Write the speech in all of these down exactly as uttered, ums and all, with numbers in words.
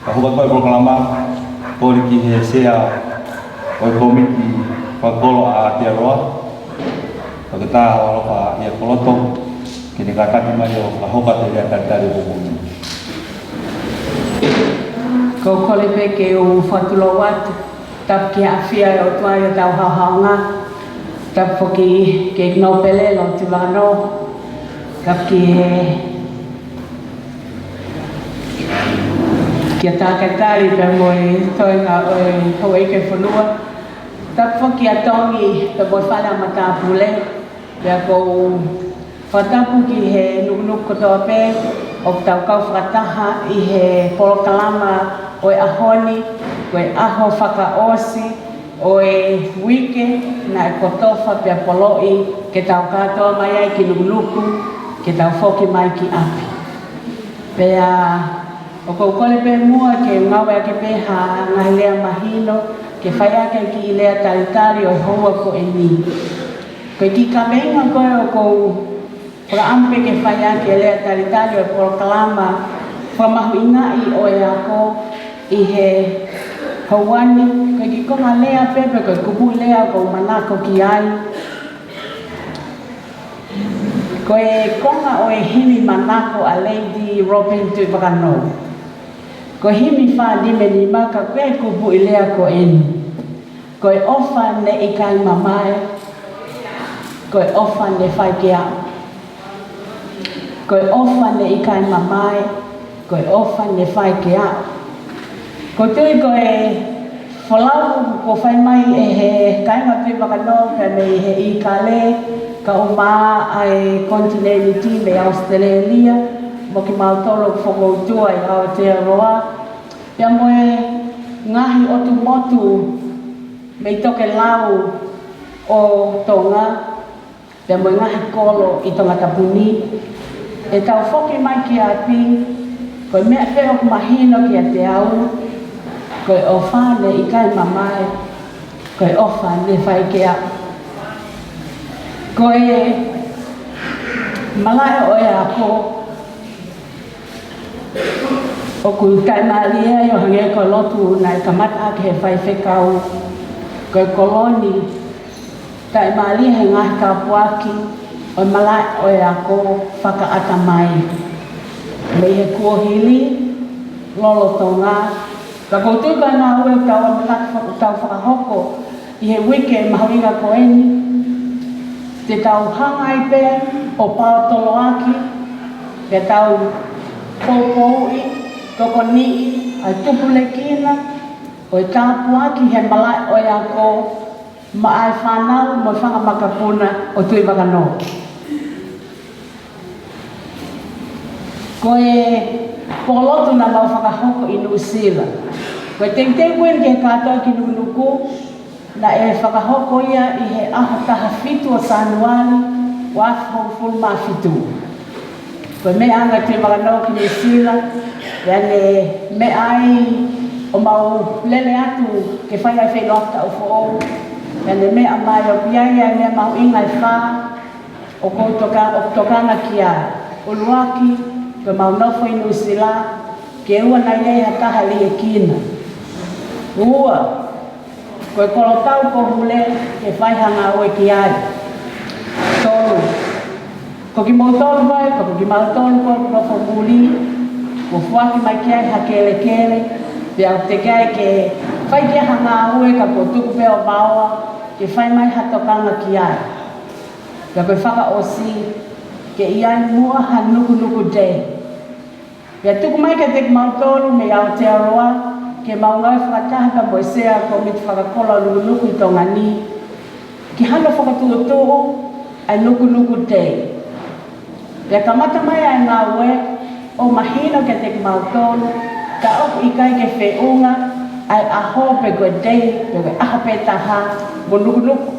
Ka hoko atu e polokalama, kole ki he sea ʻo e kōmiti fakakolo ʻa Aotearoa, Toketā Alofa ʻIa Koloto, ke ne kātaki mai ʻo fakahoko atu e lea talitali ʻo e pongipongi ni. Ko e kole pē ke u fakatulou atu, tapu ki he ʻafio ʻa e ʻOtua ʻi hotau haohaoa, tapu foki ki he Nōpele Lord Tuʻivakanō, tapu ki he kia Tākatali pea mo e toenga ʻo e houʻeiki ʻo e fonua. Tapu foki kia Tongi pea mo e fale ʻa matāpule. Pea ʻoku ou fakatapu ki he nukunuku kotoa pē ʻoku tau kau fakataha ʻi he polokalama ʻo e ʻaho ni, ko e ʻaho fakaʻosi ʻo e uike naʻe kotofa pea poloʻi ke tau kātoa mai ai ki Nukunuku, ke tau foki mai ki ʻapi. Pea ʻoku ou kole pē muʻa ke ngāueʻaki pē ha ngaahi lea mahino, ke fai ʻaki e kiʻi lea talitali ʻo e houa ko eni. Ko e kiʻi kaveinga ko ē ʻoku ou fakaʻamu pē ke fai ʻaki e lea talitali ʻo e polokalama fakamahuʻingaʻi ʻo e ako ʻi he houa ni, ko e kiʻi konga lea pē pe ko e kupu lea ʻoku ou manako ki ai. Ko e konga ʻo e himi manako ʻa Lady Robin Tuʻivakanō. Ko e himi fā nima nima ka ko e kupuʻi lea ko eni. Ko e ʻofa ne ʻikai mamae, ko e ʻofa ne fai ke aʻu. Ko e ʻofa ne ʻikai mamae, ko e ʻofa ne fai ke aʻu. ʻOku ou tui ko e folau kuo fai mai ʻe he kāinga Tuʻivakanō pea mei he ʻIkale, kae ʻumaʻā ʻa e konitinēniti mei Australia, mo kimautolu ʻoku fokoutua ʻi Aotearoa, pea mo e ngaahi ʻotu motu mei tokelau ʻo Tonga, pea mo e ngaahi kolo ʻi Tongatapu ni, ʻetau foki mai ki ʻapi, ko e meʻa pē ʻoku mahino kiate au, ko e ʻofa ne ʻikai mamae, ko e ʻofa ne fai ke aʻu. Ko e malaʻe ʻo e ako, ʻoku taʻimālie ai ʻo hangē ko e lotu naʻe kamata ʻaki ʻe he faifekau, ko e kolo ni, taʻimālie he ngaahi tāpuaki ʻo e malaʻe ʻo e ako fakaʻatamai. Mei he kuohili, lolotonga, ka ʻoku ou tui ko e ngāue ʻoku tau ʻamanaki ʻoku tau fakahoko ʻi he uike mahuʻinga ko eni, te tau hanga ai pē ʻo paotoloaki, ke tau poupouʻi, tokoniʻi ʻa e tupulekina ʻo e tāpuaki he malaʻe ʻo e ako maʻa e fānau mo e fanga makapuna ʻo Tuʻivakanō. Ko e pōlotu naʻa mau fakahoko ʻi Nuʻusila, ko e teuteu ko eni ke kātoa ki Nukunuku, naʻe fakahoko ia ʻi he ʻaho taha fitu ʻo Sānuali, ua afe hongofulu mā fitu. Ko e meʻa ange ʻa Tuʻivakanō ki Nuʻusila, pea ne meʻa ai ʻo mau lele atu ke fai ai e feʻiloaki taʻu foʻou, pea ne meʻa mai ʻoku ʻi ai e meʻa mahuʻinga ʻe fā ʻoku ou toka-, ʻoku tokanga ki ai. ʻUluaki, ko ʻemau nofo ʻi Nuʻusila, ke ʻoua naʻa ʻi ai ha taha liʻekina. Ua, ko e kolotau ko Hule ke fai ha ngāue ki ai. Tolu, ko kimoutolu ko ē, ko kimautolu ko ē ʻoku nofo muli, kuo foaki mai ki ai ha kelekele, pea ʻoku teʻeki ai ke fai ki ai ha ngāue ka kuo tuku pē ʻo maoa ke fai mai ha tokanga ki ai. Pea ko e fakaʻosi, ke ʻi ai muʻa ha Nukunuku Day. Pea tuku mai kiate kimautolu mei Aotearoa, ke mau ngāue fakataha pea mo e sea ʻo e kōmiti fakakolo ʻa Nukunuku ʻi Tonga ni, ke hanga ʻo fakatuʻutuʻu ʻa e Nukunuku Day. Pea kamata mai ʻa e ngāue ʻo mahino kiate kimautolu, ka ʻoku ʻikai ke feʻunga ʻa e ʻaho pe ko e day, pe ko e ʻaho pē taha mo Nukunuku.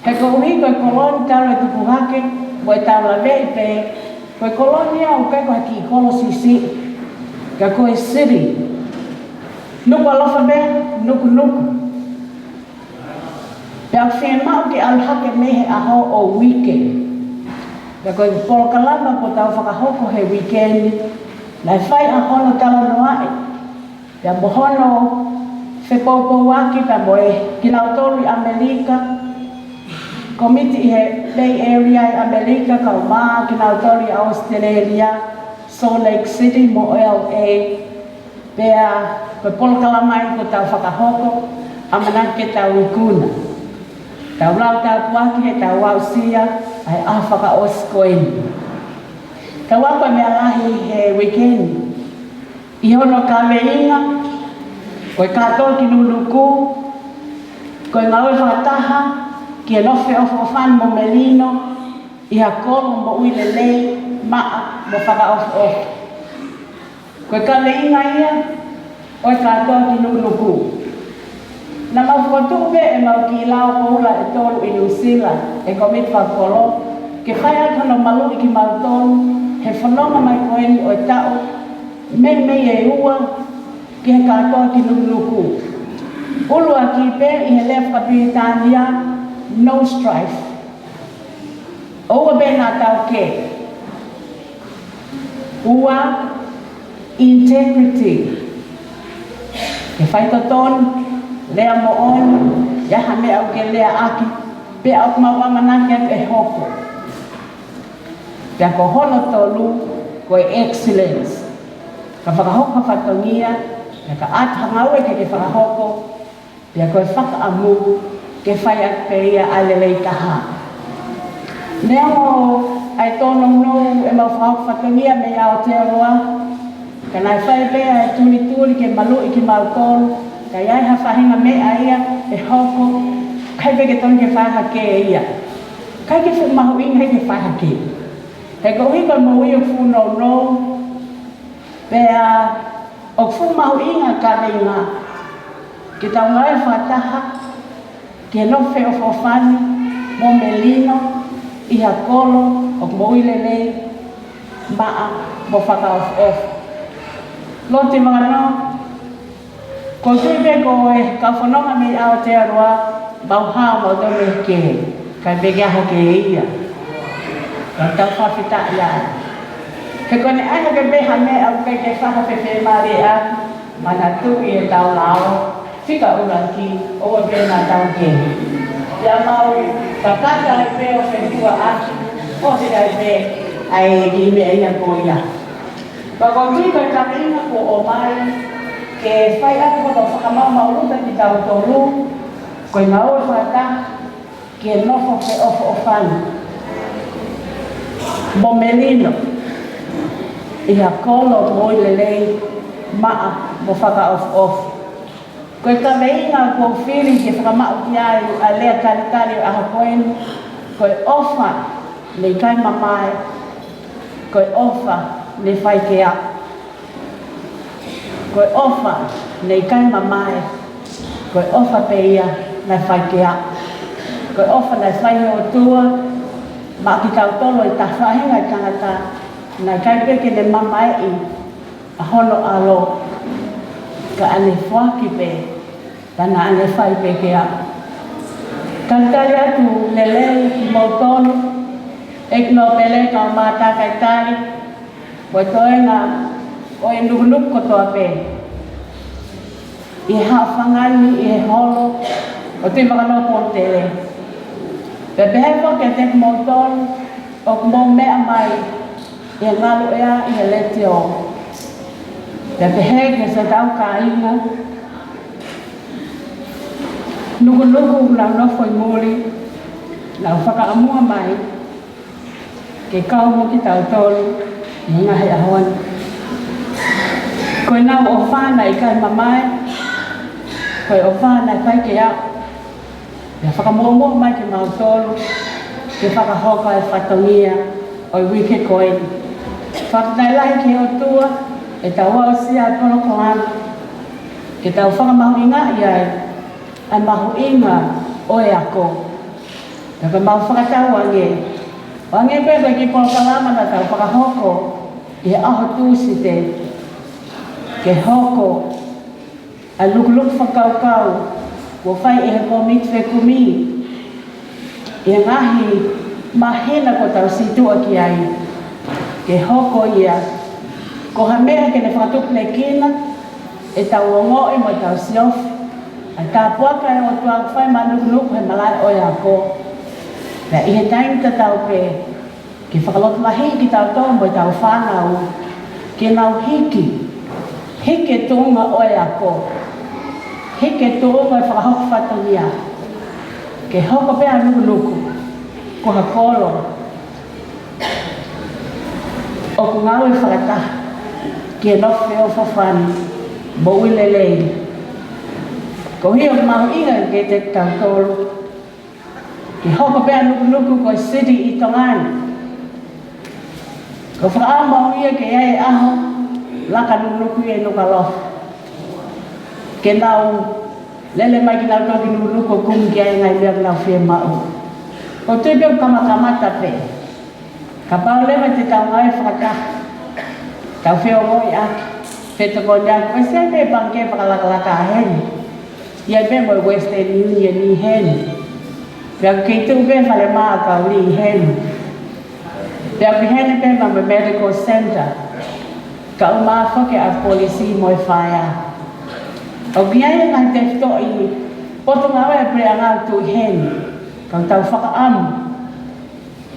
He koeʻuhi ko e kolo ni talu e tupu hake, mo e tau laveʻi pē, ko e kolo ni ʻoku ʻikai ko ha kiʻi kolo siʻisiʻi, ka ko e city. Nukuʻalofa pē, Nukunuku. Pea ʻoku fiemaʻu ke ʻalu hake mei he ʻaho ʻo e uike. Pea ko e polokalama kuo tau fakahoko he uike ni, naʻe fai ʻa hono talanoaʻi Pea mo hono fepoupouaki pea mo e kinautolu ʻi ʻAmelika, kōmiti ʻi he Bay Area ʻi ʻAmelika, kae ʻumaʻā kinautolu ʻi ʻAositelēlia, Salt Lake City mo L A, pea ko e polokalama ia kuo tau fakahoko, ʻamanaki ke tau ikuna. Tau lau tāpuaki heʻetau aʻusia ʻa e ʻaho fakaʻosi ko eni. Tau ako e meʻa lahi he uike ni. ʻI hono kaveinga, ko e kātoa ki Nukunuku, ko e ngāue fakataha ki he nofo feʻofoʻofani mo melino ʻi ha kolo moʻui lelei, maʻa mo fakaʻofoʻofa. Ko e kaveinga ia ʻo e kātoa ki Nukunuku. Naʻa mau fokotuʻu pē ʻemau kiʻi lao koula ʻe tolu ʻi Nuʻusila ʻe he Kōmiti Fakakolo, ke fai atu hono maluʻi kimautolu he fononga mai ko eni ʻo e taʻu, meimei ʻe ua ki he kātoa ki Nukunuku. ʻUluaki pē ʻi he lea fakapilitānia, no strife. ʻOua pē naʻa tau kē. Ua, integrity. Ke fai totonu, lea moʻoni, ʻi ha meʻa ʻoku ke leaʻaki, pea ʻoku mau ʻamanaki atu ʻe hoko. Pea ko hono tolu, ko e excellence. Ka fakahoko ha fatongia, pea ka ʻatu ha ngāue ke ke fakahoko, pea ko e fakaʻamu ke fai atu pē ia ʻa e lelei taha. Neongo ʻa e tōnounou ʻemau fakahoko fatongia mei Aotearoa, ka naʻe fai pē ʻa e tulituli ke maluʻi kimautolu, ka ʻi ai ha faʻahinga meʻa ia ʻe hoko, ʻikai pē ke tonu ke fai ha kē ia. ʻIkai ke fuʻu mahuʻinga ia ke fai ha kē. He koeʻuhi ko e moʻui ʻoku fuʻu nounou, pea ʻoku fuʻu mahuʻinga e kaveinga ke tau ngāue fakataha ki he nofo feʻofoʻofani mo melino ʻi ha kolo ʻoku moʻui lelei, maʻa mo fakaʻofoʻofa. Loti Makanō, ʻoku ou tui pē ko e kau fononga mei Aotearoa, mau hao, mau tau mei he kē, ʻikai pē ke ʻi ai ha kē ia. Ka tau fakafetaʻi ai. He ko ʻene ʻai hake pē ha meʻa ʻoku ʻikai ke fakafiemālieʻaki, manatuʻi ʻetau lao, fika ʻuluaki, ʻoua pē naʻa tau kē. Pea mau kakata ai pē ʻo fetukuaʻaki, ʻosi ai pē ʻa e kiʻi meʻa ia ko ia. Pea ʻoku ou tui ko e kaveinga kuo ʻomai ke fai atu hono fakamaʻumaʻuluta kitautolu, ko e ngāue fakataha ki he nofo feʻofoʻofani mo melino ʻi ha kolo moʻui lelei, maʻa mo fakaʻofoʻofa. Ko e kaveinga ʻoku ou fili ke fakamaʻu ki ai ʻa e lea talitali ʻo e ʻaho ko eni, ko e ʻofa ne ʻikai mamae, ko e ʻofa ne faikeaʻu. Ko e ʻofa ne ʻikai mamae, ko e ʻofa pē ia naʻe faikeaʻu. Ko e ʻofa naʻe fai ʻe he ʻOtua maʻa kitautolu ʻi he faʻahinga ʻo e tangata, naʻe ʻikai pē ke ne mamaeʻi ʻa hono ʻAlo, ka naʻa ne foaki pē, pea naʻa ne fai pē ke aʻu. Talitali atu lelei kimoutolu, ʻEiki Nōpele kae ʻumaʻā Takaitali, mo e toenga ʻo e Nukunuku kotoa pē. ʻI he haʻofanga ni ʻi he holo ʻo Tuʻimakanō Pōtele. Pea pehē foki kiate kimoutolu ʻoku mou meʻa mai ʻi he ngaluʻea ʻi he letiō. Pea pehē ki siʻotau kāinga Nukunuku ʻoku nau nofo ʻi muli, nau fakaʻamua mai ke kau mo kitautolu ʻi he ngaahi ʻaho ni. Ko ʻenau ʻofa naʻe ʻikai mamae, ko e ʻofa naʻe faikeaʻu, pea fakamuʻomuʻa mai kimautolu ke fakahoko e fatongia ʻo e uike ko eni. Fakafetaʻi lahi ki he ʻOtua, ʻetau aʻusia e polokalama, ke tau fakamahuʻingaʻi ai ʻa e mahuʻinga ʻo e ako. Pea ko ʻemau fakatauange, ʻoange pē ko e kiʻi polokalama naʻa tau fakahoko ʻi he ʻaho Tūsite, ke hoko ʻa e lukuluku fakakaukau kuo fai ʻe he kōmiti fekumi ʻi he ngaahi māhina kuo tau situʻa ki ai, ke hoko ia ko ha meʻa ke ne fakatupulekina ʻetau ongoʻi mo ʻetau siofi ʻa e tāpuaki ʻa e ʻOtua ʻoku fai maʻanukunuku he malaʻe ʻo e ako. Pea ʻi he taimi tatau pē, ke fakalotolahiʻi kitautolu mo ʻetau fānau, ke nau hiki, hiki e tuʻunga ʻo e ako, hiki e tuʻunga ʻo e fakahoko fatongia, ke hoko pē ʻa e ʻanukunuku ko ha kolo ʻoku ngāue fakataha ki he nofo feʻofoʻofani, moʻui lelei. Ko ia ʻoku mahuʻinga kiate kitautolu ke hoko pē ʻa e ʻanukunuku ko e city ʻi Tonga ni. Ko e fakaʻamu ia ke ʻi ai e ʻaho laka ʻanukunuku ʻi Nukuʻalofa, ke nau lele mai kinautolu ki Nukuʻalofa ʻo kumi ki ai e ngaahi meʻa ʻoku nau fiemaʻu. Ko e tui pē ʻoku kamakamata pē. Kapau leva te tau ngāue fakataha, tau feongoʻiʻaki, fetokoniʻaki, ʻosi ʻi ai pē pangikē fakalakalaka ʻi heni, ʻi ai pē mo e Western Union ʻi heni, pea ʻoku kei tuʻu pē falemā ʻa Kauli ʻi heni, pea ʻoku ʻi heni pē mo e Medical Center, kae ʻumaʻā foki ʻa e polisi mo e fire. ʻOku ʻi ai e ngaahi tefitoʻi potungāue ʻa e puleʻanga ʻoku tuʻu ʻi heni, ka ʻoku tau fakaʻamu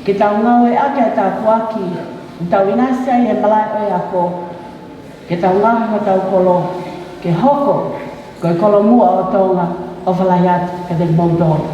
ke tau ngāueʻaki ʻa e tāpuaki ʻoku tau ʻinasi ai he malaʻe ʻo e ako, ke tau ngaohi hotau kolo ke hoko ko e kolo muʻa ʻo Tonga. ʻOfa lahi atu kiate kimoutolu.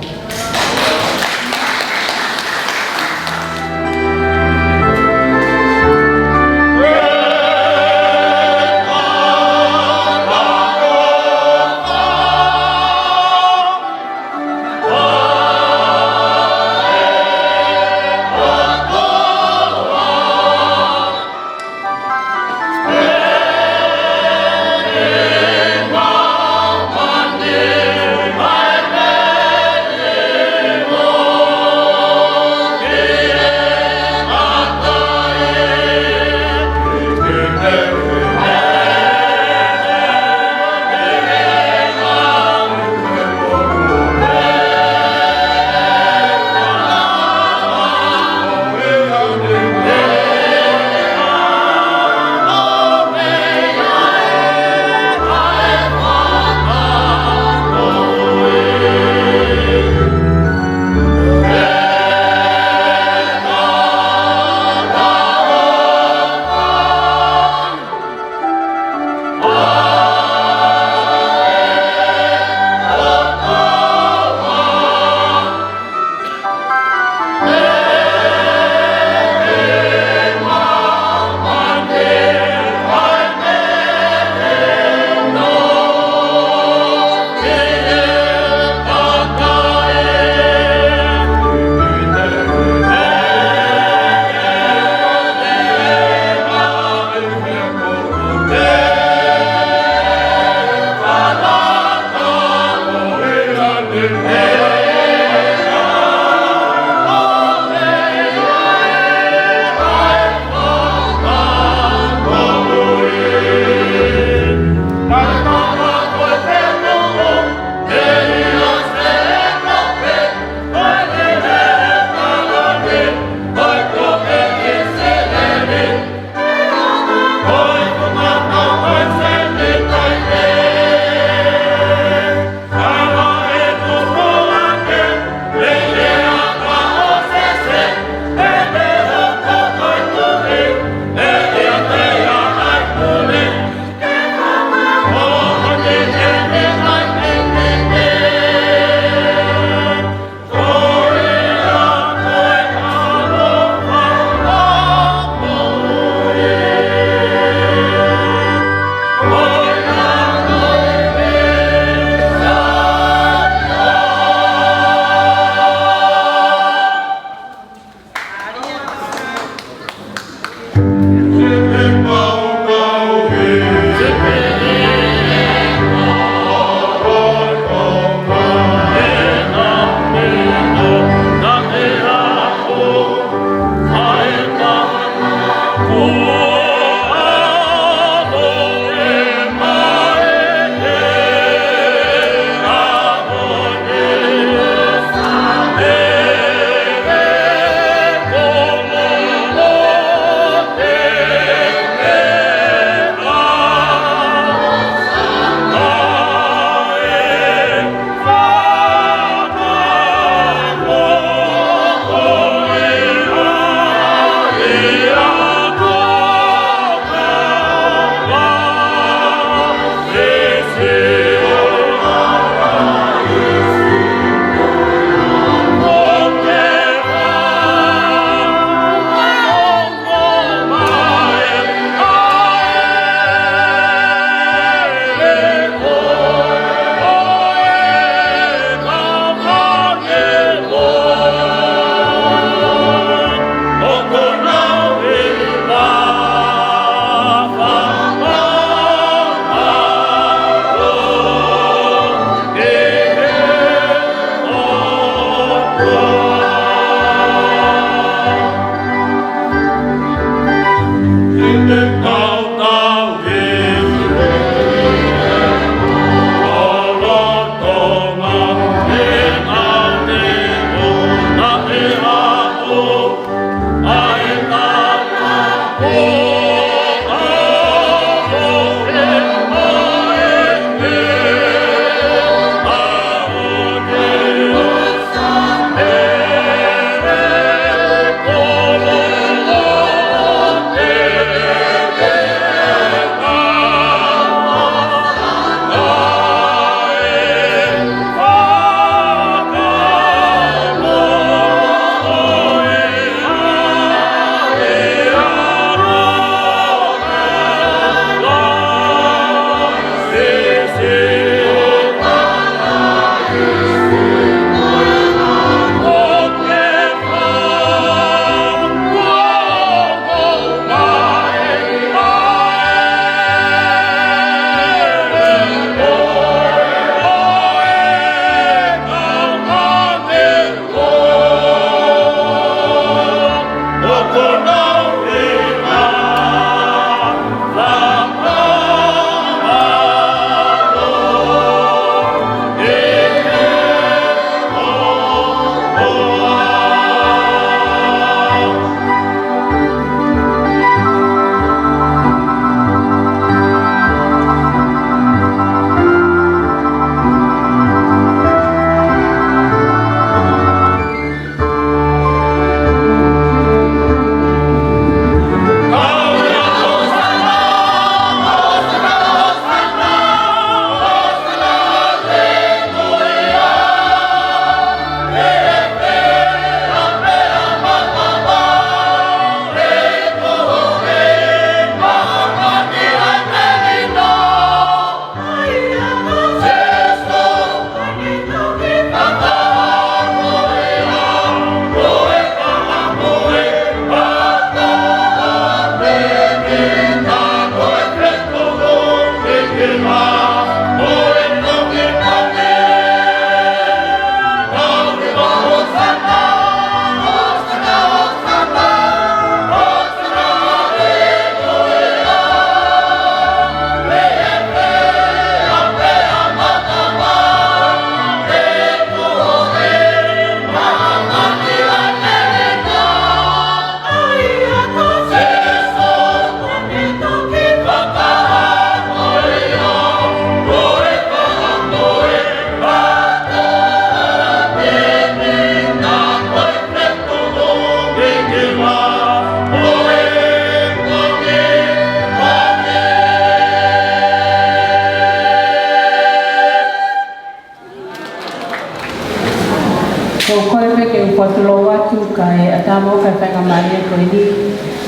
Ko e kole pē ke u fakatulou atu kae ʻatā mo e faingamālie ko eni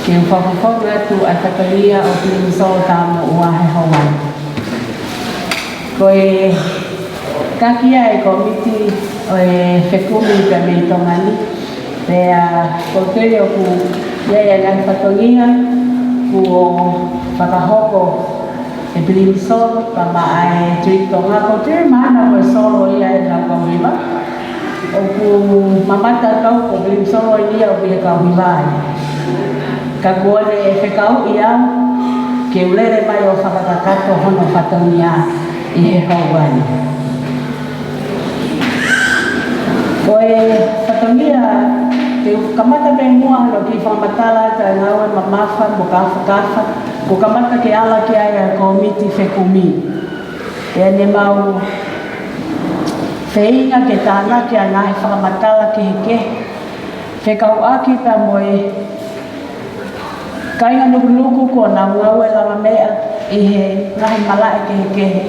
ke u fakafofonga atu ʻa e fatongia ʻo Pilimsolo Tāmoʻua he houa ni. Ko e taki ia e kōmiti ʻo e fekumi pea mei Tonga ni, pea ʻoku ou tui ʻoku ʻi ai e ngaahi fatongia kuo fakahoko ʻe Pilimsolo pea maʻa e Tuʻi Tonga. ʻOku ou tui mahalo ko e solo ia ʻenau kau hiva. ʻOku mamata atu au ko Pilimsolo ia ʻoku ʻi he kau hiva ia. Ka kuo ne fekauʻi au ke u lele mai ʻo fakakakato hono fatongia ʻi he houa ni. Ko e fatongia, te u kamata pē muʻa hono kiʻi fakamatala atu ʻa e ngāue mamafa mo kāfakafa kuo kamata ke ala ki ai ʻa e kōmiti fekumi. Pea ne mau feinga ke tānaki ʻa e ngaahi fakamatala kehekehe fekauʻaki pea mo e kāinga Nukunuku kuo nau ngāue lavameʻa ʻi he ngaahi malaʻe kehekehe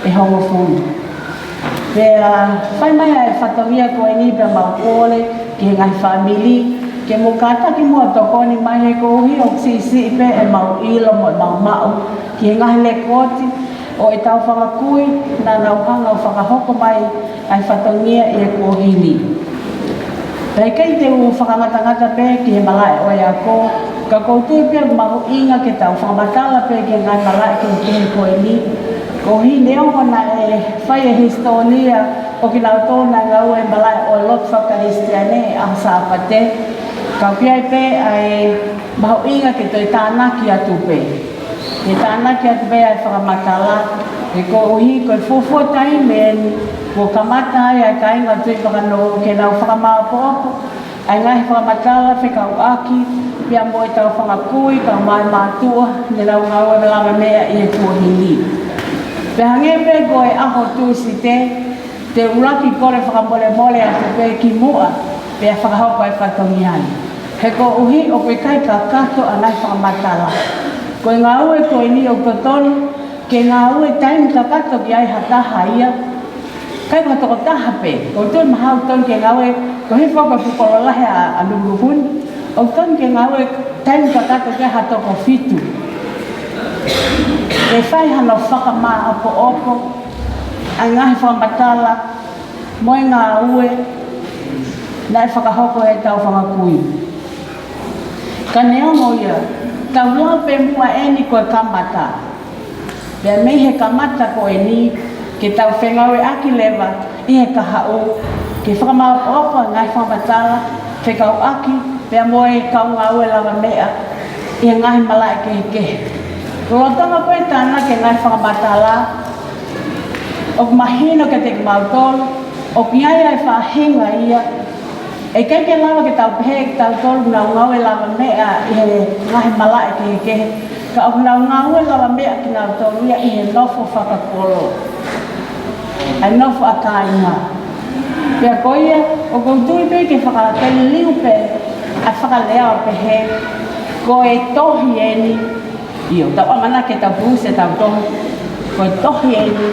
ʻe hongofulu. Pea fai mai ʻa e fatongia ko eni pea mau kole ki he ngaahi fāmili ke mou kātaki muʻa ʻo tokoni mai he koeʻuhi ʻoku siʻisiʻi pē ʻemau ʻilo mo ʻemau maʻu ki he ngaahi lekooti ʻo ʻetau fanga kui naʻa nau hanga ʻo fakahoko mai ʻa e fatongia ʻi he kuohili. Pea ʻikai te u fakangatangata pē ki he malaʻe ʻo e ako, ka ʻoku ou tui pē ʻoku mahuʻinga ke tau fakamatala pē ki he ngaahi malaʻe kehekehe ko eni. Koeʻuhi neongo naʻe fai e hisitōlia ʻo kinautolu naʻe ngāue he malaʻe ʻo e lotu fakakalisitiane ʻa Sāpate, ka ʻoku ʻi ai pē ʻa e mahuʻinga ke toe tānaki atu pē. Ke tānaki atu pē ʻa e fakamatala, he koeʻuhi ko e fuofua taimi eni kuo kamata ai ʻa e kāinga Tuʻi Vakanou ke nau fakamāopoopo ʻa e ngaahi fakamatala fekauʻaki pea mo ʻetau fanga kui, kaeʻumaʻā e mātuʻa ne nau ngāue lavameʻa ʻi he kuohili. Pea hangē pē ko e ʻaho Tūsite, te u laki kole fakamolemole atu pē kimuʻa pea fakahoko e fatongia ni. He koeʻuhi ʻoku ʻikai kakato ʻa e ngaahi fakamatala. Ko e ngāue ko eni ʻoku totonu ke ngāue taimi kakato ki ai ha taha ia. ʻIkai ko ha tokotaha pē. ʻOku ou tui mahalo ʻoku totonu ke ngāue, ko e hifo ko e fuʻu kolo lahi ʻa, ʻa Nukunuku ni. ʻOku totonu ke ngāue taimi kakato ki ai ha toko fitu. Ke fai hano fakamāopoopo ʻa e ngaahi fakamatala mo e ngāue naʻe fakahoko ʻe heʻetau fanga kui. Ka neongo ia, tau lau pē muʻa eni ko e kamata. Pea mei he kamata ko eni, ke tau fengāueʻaki leva ʻi he kahaʻu, ke fakamāopoopo ʻa e ngaahi fakamatala fekauʻaki pea mo e kau ngāue lavameʻa ʻi he ngaahi malaʻe kehekehe. Lolotonga ko e tānaki e ngaahi fakamatala, ʻoku mahino kiate kimautolu ʻoku ʻi ai ʻa e faʻahinga ia. ʻE ʻikai ke lava ke tau pehē kitautolu ʻoku nau ngāue lavameʻa ʻi he ngaahi malaʻe kehekehe, ka ʻoku nau ngāue lavameʻa kinautolu ia ʻi he nofo fakakolo, ʻa e nofo ʻa kāinga. Pea ko ia, ʻoku ou tui pē ke fakapeliliu pē ʻa e fakalea ʻo pehē, ko e tohi eni, ʻio, tau ʻamanaki ke tau pulusi ʻetau tohi, ko e tohi eni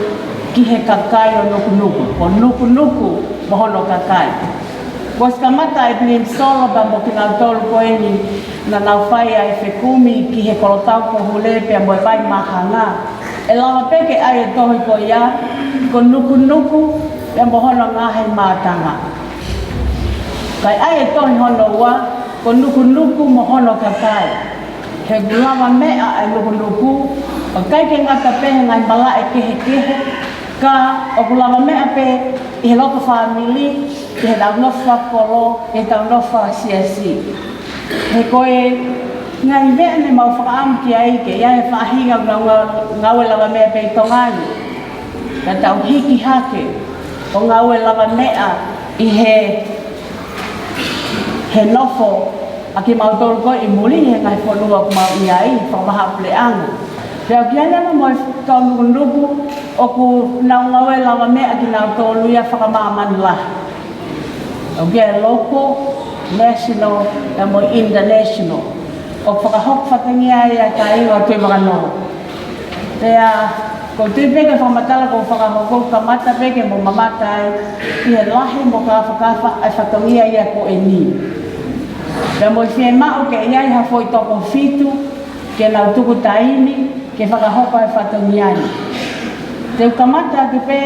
ki he kakai ʻo Nukunuku, ko Nukunuku mo hono kakai. Kuo ʻosi kamata ʻe Pilimsolo pea mo kinautolu ko eni naʻa nau fai ʻa e fekumi ki he kolotau ko Hule pea mo e Vai Māhanga. ʻE lava pē ke ʻai e tohi ko ia, ko Nukunuku pea mo hono ngaahi mātanga. Kae ʻai e tohi hono ua, ko Nukunuku mo hono kakai. He ʻoku lavameʻa ʻa Nukunuku, ʻOku ʻikai ke ngata pē he ngaahi malaʻe kehekehe, ka ʻoku lavameʻa pē ʻi he loto fāmili, ʻi heʻetau nofo fakakolo, ʻi heʻetau nofo fakasiasi. He ko e ngaahi meʻa ne mau fakaʻamu ki ai ke ʻi ai e faʻahinga ʻoku nau ngā-, ngāue lavameʻa pē ʻi Tonga ni. Ka tau hiki hake ʻo ngāue lavameʻa ʻi he, he nofo ʻa kimautolu ko ē ʻi muli he ngaahi fonua ʻoku mau ʻi ai, fakavahaʻapuleʻanga. Pea ʻoku ʻi ai leva mo e kau nukunuku ʻoku nau ngāue lavameʻa kinautolu ia fakamāmani lahi. ʻOku ʻi ai e local, national, pea mo e international. ʻOku fakahoko fatongia ia ʻa e Taʻahine Tuʻivakanō. Pea, ʻoku ou tui pē ko e fakamatala kuo fakahoko, kamata pē ke mou mamata ai, ʻi he lahi mo kāfakafa ʻa e fatongia ia ko eni. Pea mou fiemaʻu ke ʻi ai ha foʻi toko fitu, ke nau tuku taimi, ke fakahoko e fatongia ni. Te u kamata atu pē,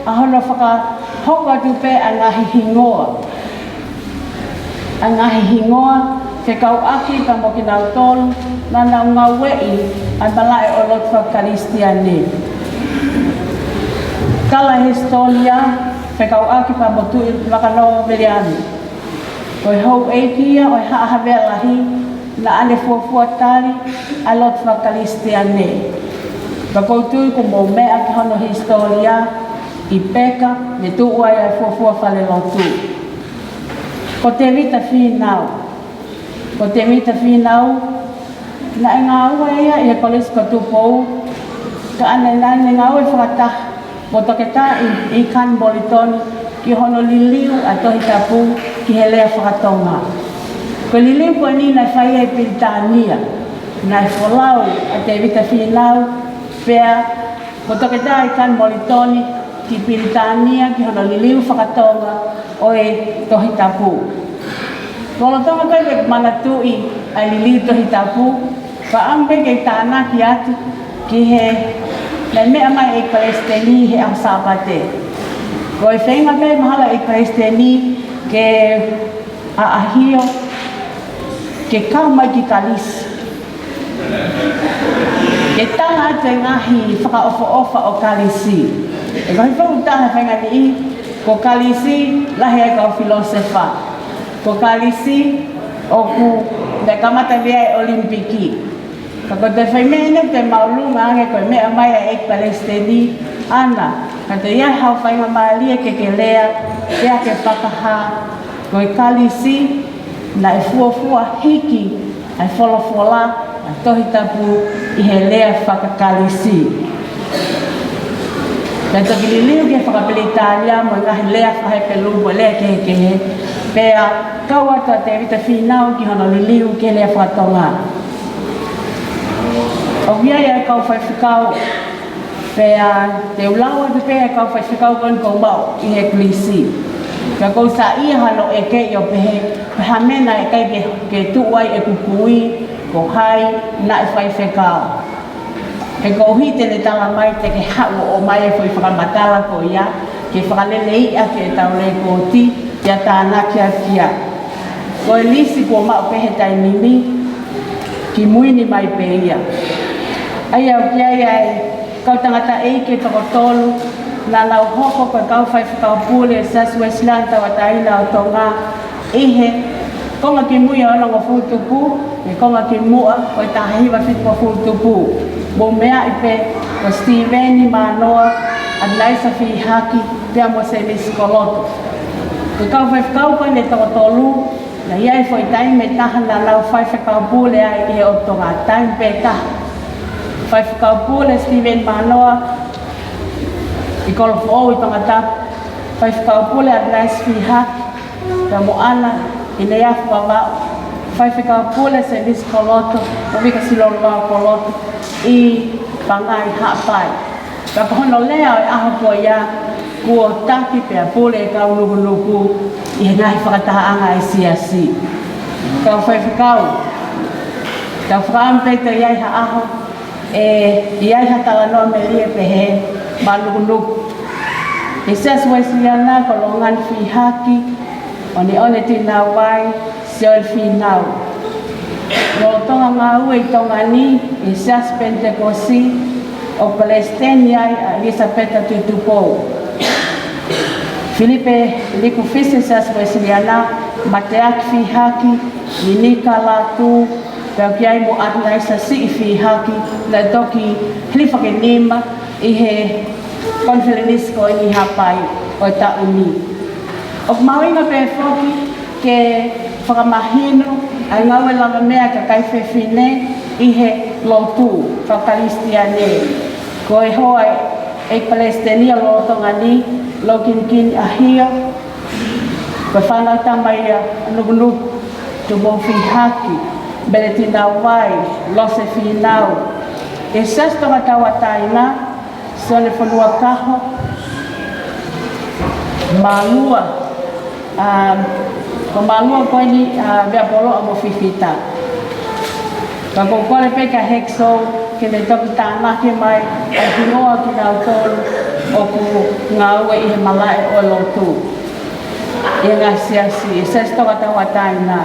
ʻa hono fakahoko atu pē ʻa e ngaahi hingoa. ʻA e ngaahi hingoa, fekauʻaki pea mo kinautolu, naʻa nau ngāueʻi ʻa e malaʻe ʻo e lotu fakakalisitiane. Tala hisitōlia, fekauʻaki pea mo Tuʻivakanō Viliami. Ko e houʻeiki ia ʻo e Haʻa Havea Lahi, naʻa ne fuofua tali ʻa e lotu fakakalisitiane. Pea ʻoku ou tui kuo mou meʻa ki hono hisitōlia ʻi Peka, ne tuʻu ai ʻa e fuofua falelotu. Ko Tēvita Fīnau. Ko Tēvita Fīnau, naʻe ngāue ia ʻi he Kolisi ko Tupou, ka naʻa ne ngāue fakataha mo Toketā ʻIkani Molitoni ki hono liliu ʻa e Tohi Tapu ki he lea faka-Tonga. Ko e liliu ko eni naʻe fai ʻi Pilitānia, naʻe folau ʻa Tēvita Fīnau, pea mo Toketā ʻIkani Molitoni ki Pilitānia ki hono liliu faka-Tonga ʻo e Tohi Tapu. Lolotonga pē ke manatuʻi ʻa e liliu Tohi Tapu, fakaʻamu pē ke tānaki atu ki he, naʻe meʻa mai e Palesiteni he ʻaho Sāpate. Ko e feinga pē mahalo e Palesiteni ke ʻaʻahio, ke kau mai ki Kalisi. Ke tala atu e ngaahi fakaʻofoʻofa ʻo Kalisi. ʻE koe fou taha fenga ni, ko Kalisi, lahi e kau filōsefa. Ko Kalisi, ʻoku ne kamata vea e ʻOlimipiki. Ka ko e toe fai meʻa ʻeni te mau lunga ange ko e meʻa mai ʻa e Palesiteni ʻana. Ka toe ʻi ai hao faingamālie ke ke lea, pea ke fakahā, ko e Kalisi, naʻe fuofua hiki ʻa e folofola, ʻa e Tohi Tapu ʻi he lea faka-Kalisi. Pea toki liliu ki he faka-Pilitānia mo e ngaahi lea faka-Hepelū mo e lea kehekehe, pea kau atu ʻa Tēvita Fīnau ki hono liliu ki he lea faka-Tonga. ʻOku ʻi ai ʻa e kau faifekau, pea te u lau atu pē ʻa e kau faifekau ko eni ʻoku maʻu ʻi he Kalisi. Pea ʻoku ou saiʻia hano ʻeke ʻo pehē, pe ko e hā e meʻa naʻe ʻikai ke, ke tuʻu ai ʻeku kui, ko hai naʻe faifekau. He koeʻuhi te ne tala mai te ke haʻu ʻo ʻomai e foʻi fakamatala ko ia, ke fakaleleiʻi ʻaki ʻetau lekooti, pea tānaki atu ia. Ko e lisi kuo maʻu pē he taimi ni, kimui ni mai pē ia. ʻA ia ʻoku ʻi ai ʻa e kau tangataʻeiki ʻe toko tolu, naʻa nau hoko ko e kau faifekau pule ʻo e Siasi Uēsiliana Tauʻatāina ʻo Tonga, ʻi he konga kimui ʻo e onongofulu tupu, ʻi he konga kimuʻa ʻo e taha hiva fitungofulu tupu. Mou meaʻi pē, ko Sitīveni Mānoa, ʻAtunaisa Fīhaki, pea mo Sēmisi Koloto. Ko e kau faifekau ko eni ʻe toko tolu, naʻe ʻi ai e foʻi taimi ʻe taha naʻa nau faifekau pule ai ʻi he ʻOtu Tonga, taimi pē taha. Faifekau pule Sitīveni Mānoa ʻi Kolofoʻou ʻi Tongatapu, faifekau pule ʻAtunaisa Fīhaki, pea mo ʻAna ʻIneiafu Vavaʻu, faifekau pule Sēmisi Koloto, mo Vika Silolo Vao Koloto, ʻi Pangai Haʻapai. Pea ko hono lea ʻo e ʻaho ko ia, kuo taki pea pule e kau nukunuku ʻi he ngaahi fakatahaʻanga ʻa e siasi. Kau faifekau, kau fakaʻamu pē te ʻi ai ha ʻaho, ʻe ʻi ai ha talanoa melie pehē maʻa e nukunuku. ʻI he Siasi Uēsiliana ko Longani Fīhaki, ʻOneʻone Tinauai, Sioeli Fīnau. Lolotonga ngāue ʻi Tonga ni, ʻi he Siasi Penitekosi, ʻo palesiteni ai ʻa ʻIlisapeta Tuʻitupou. Filipe Likufisi, Siasi Uēsiliana, mateaki fihaki, Minika Lātū, pea ʻoku ʻi ai mo ʻAtunaisa Siʻi fihaki, naʻe toki hilifakinima ʻi he konifelenisi ko eni Haʻapai ʻo e taʻu ni. ʻOku mahuʻinga pē foki ke fakamahino ʻa e ngāue lavameʻa ʻa e kakai fefine ʻi he lotu fakakalisitiane. Ko e hoa ʻo e palesiteni ʻo e lolotonga ni, Lokinikini ʻAhio, ko e fānau tama ia ʻa Nukunuku Tuʻipou fihaki, Mele Tinauvai, Lose Fīnau, ʻa e Siasi Tonga Tauʻatāina, Sione Fonuakaho, Mālua, ʻa, ko Mālua ko eni, ʻa, Veapoloa mo Fifita. Ka ʻoku ou kole pē kia Hekesou ke ne toki tānaki mai ʻa e hingoa kinautolu ʻoku ngāue ʻi he malaʻe ʻo e lotu ʻi he ngaahi siasi, ʻi he Siasi Tonga Tauʻatāina.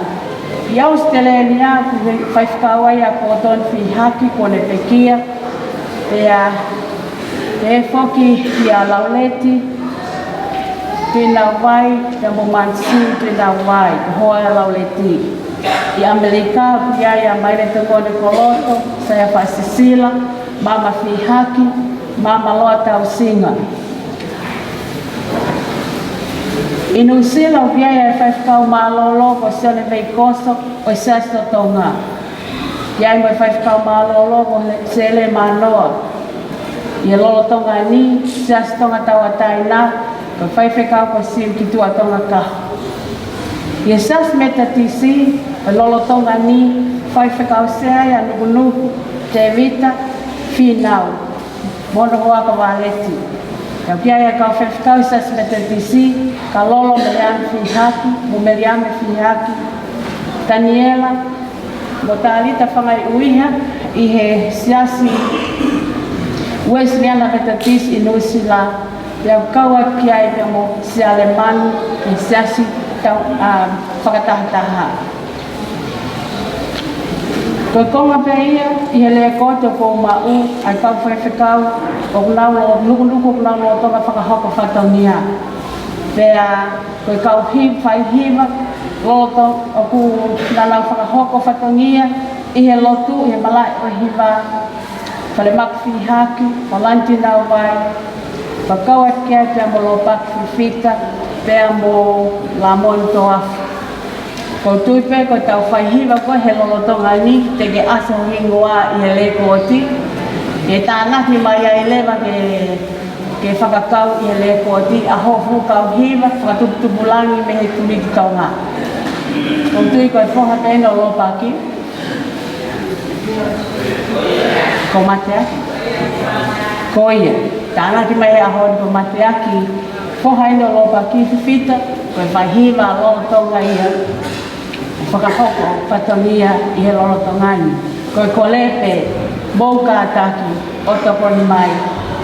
ʻI ʻAositelēlia, ʻoku faifekau ai ʻa Kōtoni fihaki kuo ne pekia, pea pehē foki kia Lauleti Tinauvai, pea mo Manisi Tinauvai, ko e hoa ʻo Lauleti. ʻI ʻAmelika, ʻoku ʻi ai ʻa Maile Tokone Koloto, Saia Faʻasisila, Mama Fihaki, Mama Loa Tausinga. ʻI Nuʻusila, ʻoku ʻi ai ʻa e faifekau mālōlō ko Sione Veikoso ʻo e Siasi ʻo Tonga. ʻI ai mo e faifekau mālōlō ko Sele Manoa. ʻI he lolotonga ni, Siasi Tonga Tauʻatāina, ko e faifekau ko Siuki Tuʻatonga Kaho. ʻI he Siasi Metotisi, ʻi he lolotonga ni, faifekau sea ia ʻa Nukunuku, Tēvita Fīnau, mo hono hoa ko Valeti. Pea ʻoku ʻi ai ʻa e kau faifekau Siasi Metotisi, Kalolo Meliame Fihaki, mo Meliame Fihaki, Taniela, mo Talita Fangaiʻuiha ʻi he Siasi Uēsiliana Metotisi ʻi Nuʻusila, pea ʻoku kau atu ki ai pea mo Siale Manu ʻi he Siasi tau, ʻa, fakatahataha. Ko e konga pē ia ʻi he lēkooti ʻoku ou maʻu ʻa e kau faifekau ʻoku nau lo-, Nukunuku ʻoku nau lolotonga fakahoko fatongia. Pea ko e kau hi-, faihiva loloto-, ʻoku nau fakahoko fatongia ʻi he lotu, ʻi he malaʻe ʻo e hiva, Falemaku Fihaki, ʻOlani Tinauvai, pea kau atu ki ai pea mo Lopaki Fifita, pea mo Lamoni Toafu. ʻOku ou tui pē ko e tau faihiva ko ē he lolotonga ni, te ke ʻasi ho hingoa ʻi he lēkooti, ke tānaki mai ai leva ke, ke fakakau ʻi he lēkooti ʻa hoʻo fuʻu kau hiva fakatuputupulangi mei he Tuʻi Tonga. ʻOku ou tui ko e foha pē eni ʻo Lopaki, ko Mateaki. Ko ia, tānaki mai he ʻaho ni ko Mateaki, foha eni ʻo Lopaki Fifita, ko e faihiva lolotonga ia ʻoku fakahoko fatongia ʻi he lolotonga ni. Ko e kole pē mou kātaki ʻo tokoni mai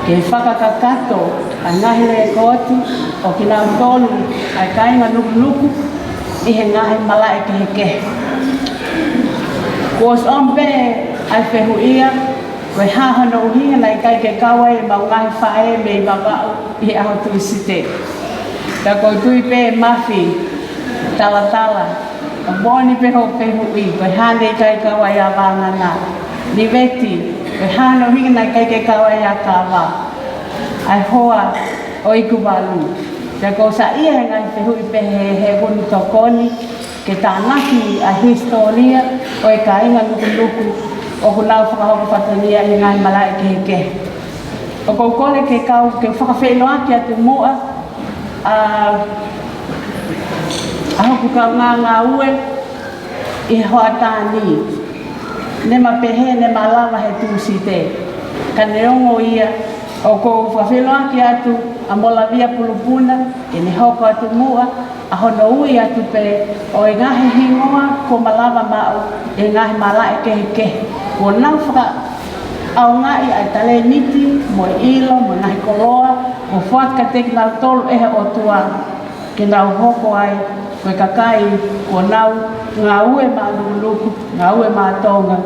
ke fakakakato ʻa e ngaahi lēkooti ʻo kinautolu ʻa e kāinga Nukunuku ʻi he ngaahi malaʻe kehekehe. Kuo ʻosi ʻomi pē ʻa e fehuʻi ia, ko e hā hono ʻuhinga naʻe ʻikai ke kau ai ʻemau ngaahi faʻē mei Vavaʻu ʻi he ʻaho Tūsite. Ka ʻoku ou tui pē Mafi, Talatala, ʻoku moʻoni pē hoʻo fehuʻi, ko e hā naʻe ʻikai kau ai ʻa Vangana. Liveti, ko e hā hono ʻuhinga naʻe ʻikai ke kau ai ʻa Kava, ʻa e hoa ʻo Ikuvalu. Pea ʻoku ou saiʻia he ngaahi fehuʻi pehē he ʻoku ou tokoni ke tānaki ʻa e hisitōlia ʻo e kāinga Nukunuku ʻoku nau fakahoko fatongia ʻi he ngaahi malaʻe kehekehe. ʻOku ou kole ke kau ke fakafeʻiloaki atu muʻa ʻa, ʻa hoku kaungā ngāue ʻi he hoʻatā ni. Ne ma pehē ne ma lava he Tūsite. Ka neongo ia, ʻoku ou fakafeʻiloaki atu ʻa Molavia Pulupuna ke ne hoko atu muʻa ʻa hono ui atu pē ʻo e ngaahi hingoa kuo ma lava maʻu ʻi he ngaahi malaʻe kehekehe. Kuo nau fakaʻaongaʻi ʻa e talēniti mo e ʻilo mo e ngaahi koloa kuo foaki kiate kinautolu ʻe he ʻOtua ke nau hoko ai ko e kakai kuo nau ngāue maʻa Nukunuku, ngāue maʻa Tonga,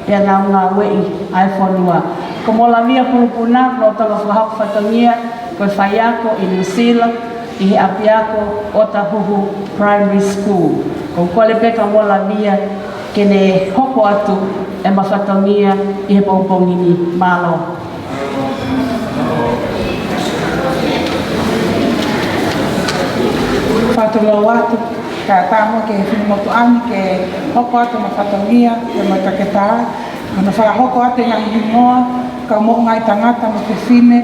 pea nau ngāueʻi ʻa e fonua. Ko Molavia Pulupuna, lolotonga fakahoko fatongia ko e faiako ʻi Nuʻusila, ʻi he ʻapiako ʻOtahuhu Primary School. ʻOku ou kole pē kia Molavia ke ne hoko atu ʻema fatongia ʻi he pongipongi ni. Mālō. Fakatulou atu, kae ʻatā muʻa ki he finemotuʻa ni ke hoko atu ʻema fatongia, pea mo e taketā, ʻo ne fakahoko atu e ngaahi hingoa, kau moʻungaʻi tangata mo fefine,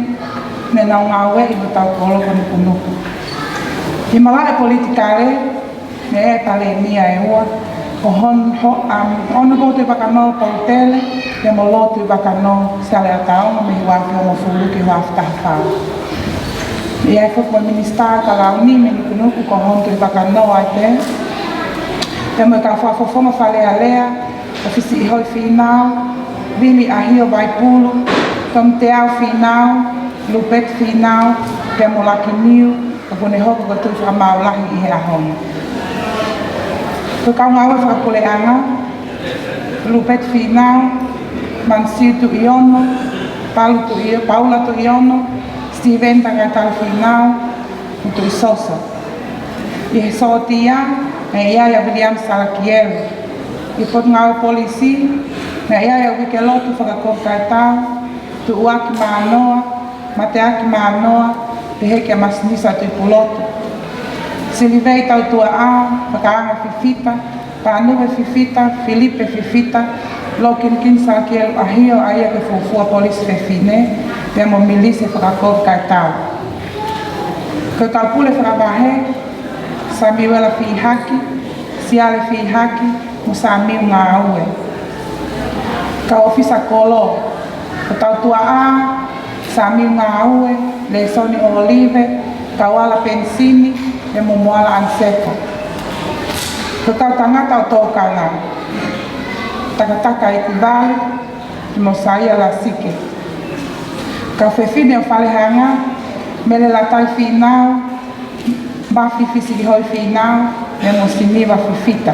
ne nau ngāueʻi ʻi hotau kolo ko Nukunuku. ʻI he malaʻe politikale, ne ʻi ai e palēmia ʻe ua, ko Hon, Ho, um, Honourable Tuʻivakanō Polutele, pea mo Lord Tuʻivakanō Siale ʻAtaonga mei he ua afe hongofulu ki he ua afe taha fā. ʻI ai foki mo e Minisitā Kalauni mei Nukunuku ko Hon Tuʻivakanō Aite, pea mo e kau fakafofonga Fale Alea, ʻOfisi ʻIhoi Fīnau, Vili ʻAhio Vaipulu, Tom Teau Fīnau, Lupeti Fīnau, pea mo Laki Niu, ʻoku ne hoko ko e Tuʻi Fakamaau Lahi ʻi he ʻaho ni. Ko e kau ngāue fakapuleʻanga, Lupeti Fīnau, Mansiu Tuʻiono, Paulu Tuʻi-, Paula Tuʻiono, Steven Takaitau Fīnau, mo Tuʻi Soso. ʻI he sōtia, naʻe ʻi ai ʻa Viliami Salakielu. ʻI he Potungāue Polisi, naʻe ʻi ai ʻa Uikelotu Fakakokaitau, Tuʻuaki Mānoa, Mateaki Mānoa, pehē kia Masinisa Tuʻipulotu. Silivei Tautuaʻā, Fakaanga Fifita, Pānuve Fifita, Filipe Fifita, Lokinikini Salakielu ʻAhio, ʻa ia ko e fuofua polisi fefine, pea mo Milise Fakakokaitau. Ko e kau pule fakavahe, Samiuela Fihaki, Siale Fihaki, mo Samiu Ngāue. Kau ʻōfisa kolo, ko Tautuaʻā, Samiu Ngāue, Lēsoni ʻOlive, Kauala Penisini, pea mo Moala ʻAniseta. Ko e kau tangata ʻo Tōkanga, Takataka Ikuvalu, mo Saia Lasike. Kau fefine ʻo Falehanga, Mele Latai Fīnau, Mafi Fisilihoi Fīnau, pea mo Siniva Fifita.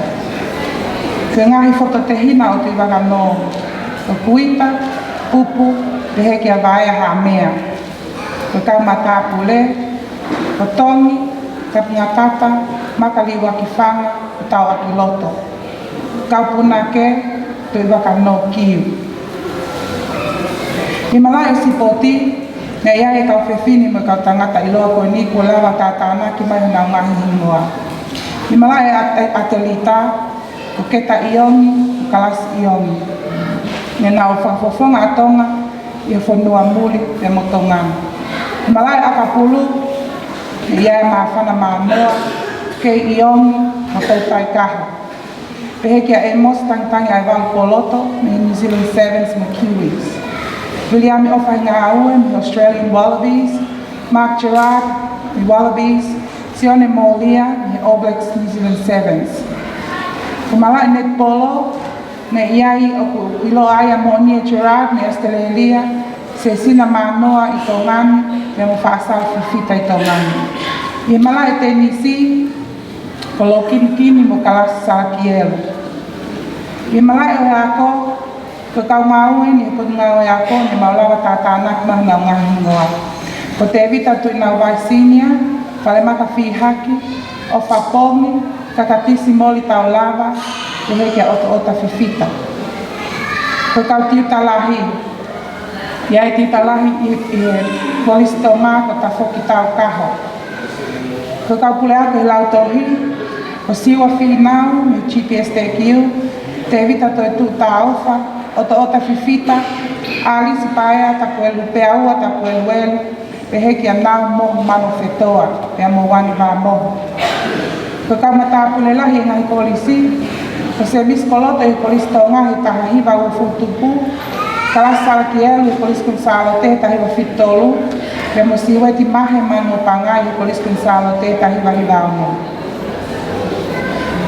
Ko e ngaahi fototehina ʻo Tuʻivakanō, ko Kuita, Pupu, pehē kia Vaea Haʻamea. Ko e kau matāpule, ko Tongi, Kapungatata, Makaliuakifanga, ko Tauʻakiloto. Kau punake, Tuʻivakanō Kiu. ʻI he malaʻe sipoti, naʻe ʻi ai e kau fefine mo e kau tangata ʻiloa ko eni kuo lava tātānaki mai honau ngaahi hingoa. ʻI he malaʻe ʻa-, ʻa-, ʻatelita, ko Keta ʻIongi, ko Kalasi ʻIongi. Ne nau fakafofonga ʻa Tonga ʻi he fonua muli pea mo Tonga ni. ʻI he malaʻe ʻakapulu, naʻe ʻi ai ʻa Māfana Mānoa, Kei ʻIongi, mo Toutai Kaho. Pehē kia ʻĒmosi Tangitangi ʻAevalu Koloto mei he New Zealand Sevens mo e Kiwis. Viliami ʻOfaʻi Ngāue mei he Australian Wallabies, Mark Gerard mei he Wallabies, Sione Molia mei he All Blacks New Zealand Sevens. Ko e malaʻe netipolo, naʻe ʻi ai ʻoku ʻiloa ai ʻa Moʻonia Gerard mei ʻAositelēlia, Sesina Mānoa ʻi Tonga ni, pea mo Faʻasau Fifita ʻi Tonga ni. ʻI he malaʻe tenisi, ko Lokinikini mo Kalasi Salakielu. ʻI he malaʻe ʻo e ako, ko e kau ngāue ʻi he Potungāue Ako ne mau lava tātānaki mai honau ngaahi hingoa. Ko Tēvita Tuʻinauvai Senior, Falemata Fihaki, ʻOfa Pongi, Kakatisi Moli Taulava, pehē kia ʻOtoʻota Fifita. Ko e kau tiuta lahi, ʻi ai e tiuta lahi ʻi, ʻi he Kolisi Tonga ko Tafoki Taukaho. Ko e kau puleako ʻi he lautohi, ko Siua Fīnau mei he G P S T Q, Tēvita Toetuʻu Taofa, ʻOtoʻota Fifita, ʻAlisi Paea Tapuelupeaua Tapueluelu, pehē kia Nau mo Mano Fetoa, pea mo Uani Vāmohu. Ko e kau matāpule lahi ʻi he ngaahi kolisi, ko Semisi Koloto ʻi he Kolisi Tonga he taha hiva uofulu tupu, Kalasi Salakielu he Kolisi Kuini Sālote he taha hiva fitu tolu, pea mo Siueti Mahe Manuopangai he Kolisi Kuini Sālote he taha hiva hiva ono.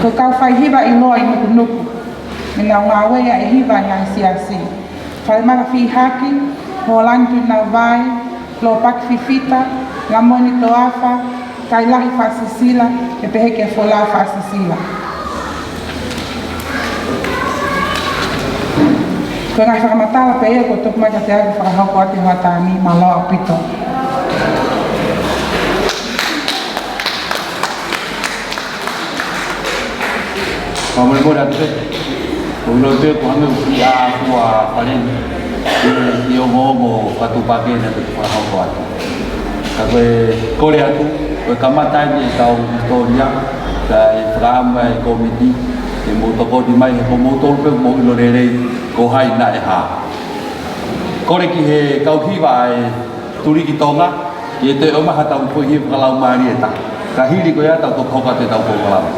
Ko e kau faihiva ʻiloa ʻi Nukunuku, ne nau ngāueʻi ʻa e hiva ʻi he ngaahi siasi. Falemata Fihaki, Hōlani Tuʻinauvai, Lopaki Fifita, Lamoni Toafa, Kailahi Faʻasisila, pea pehē kia Folau Faʻasisila. Ko e ngaahi fakamatala pē ia kuo tuku mai kiate au ke fakahoko atu ʻi he hoʻatā ni, mālō ʻaupito. Fakamolemole atu pē. ʻOku ou ʻilo pē ʻoku hangē ʻoku ʻi ai ʻa e fua fale ni. ʻI, ʻi he ongoongo fakatuʻupakē naʻe toki fakahoko atu. Ka ko e kole atu, ko e kamata eni ʻetau hisitōlia, kae fakaʻamu ʻa e kōmiti ke mou tokoni mai he ko moutolu pē ʻoku mou ʻilo lelei ko hai naʻe hā. Kole ki he kau hiva ʻa e Tuliki Tonga, ke toe ʻomai haʻatau foʻi hiva fakalaumālie ʻe taha. Ka hili ko ia tau toki hoko atu ʻetau polokalama.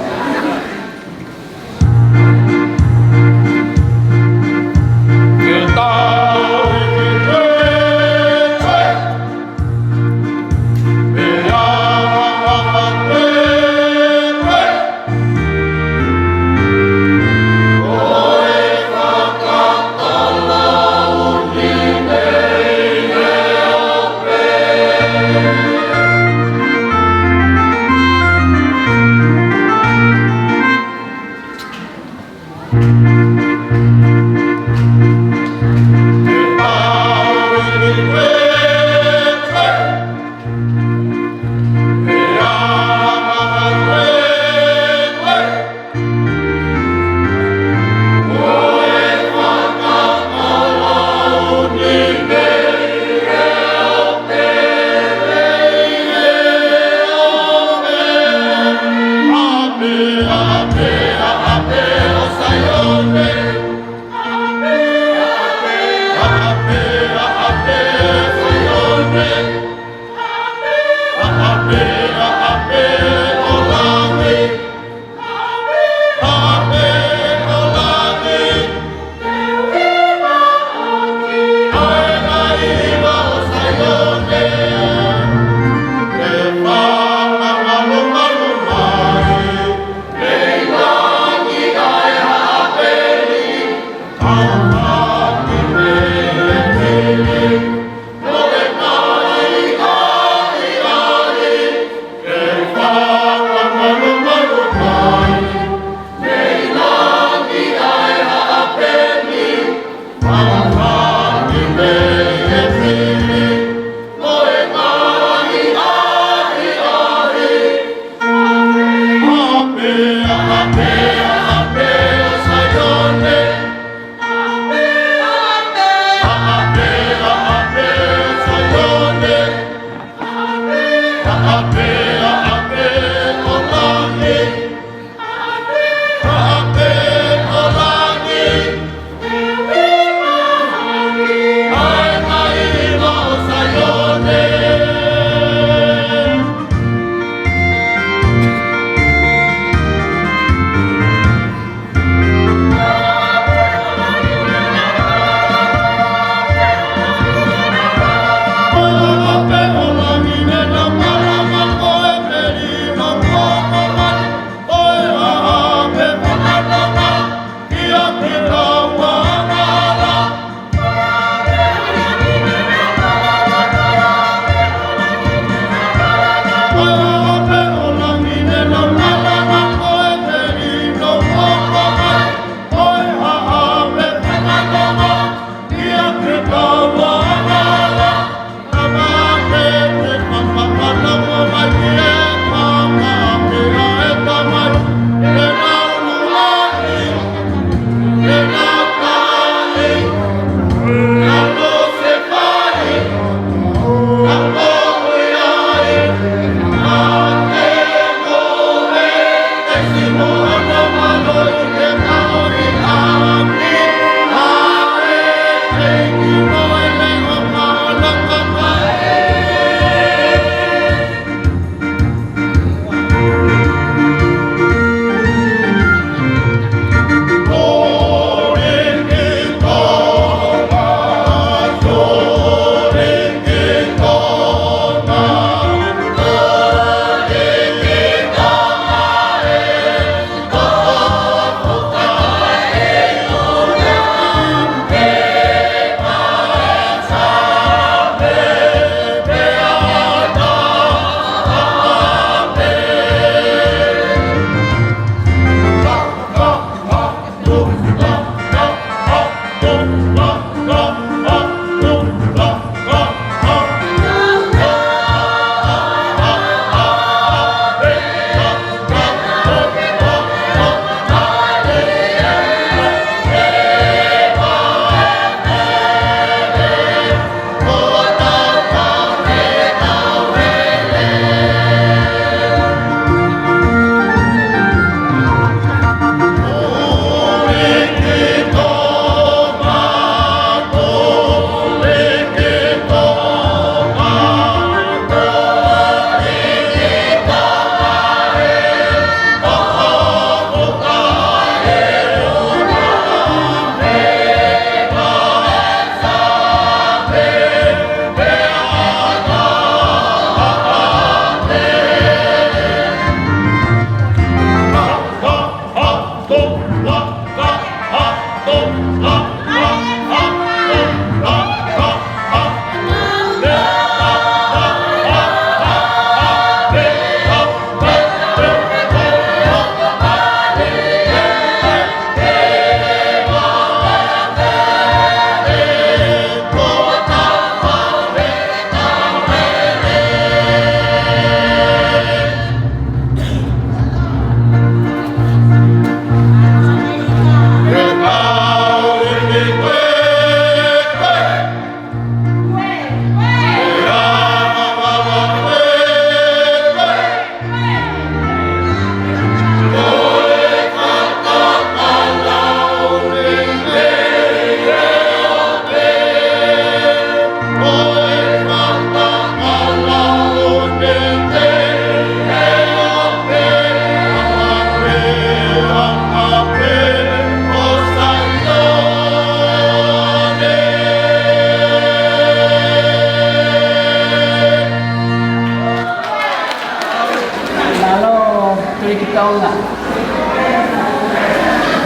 Tonga.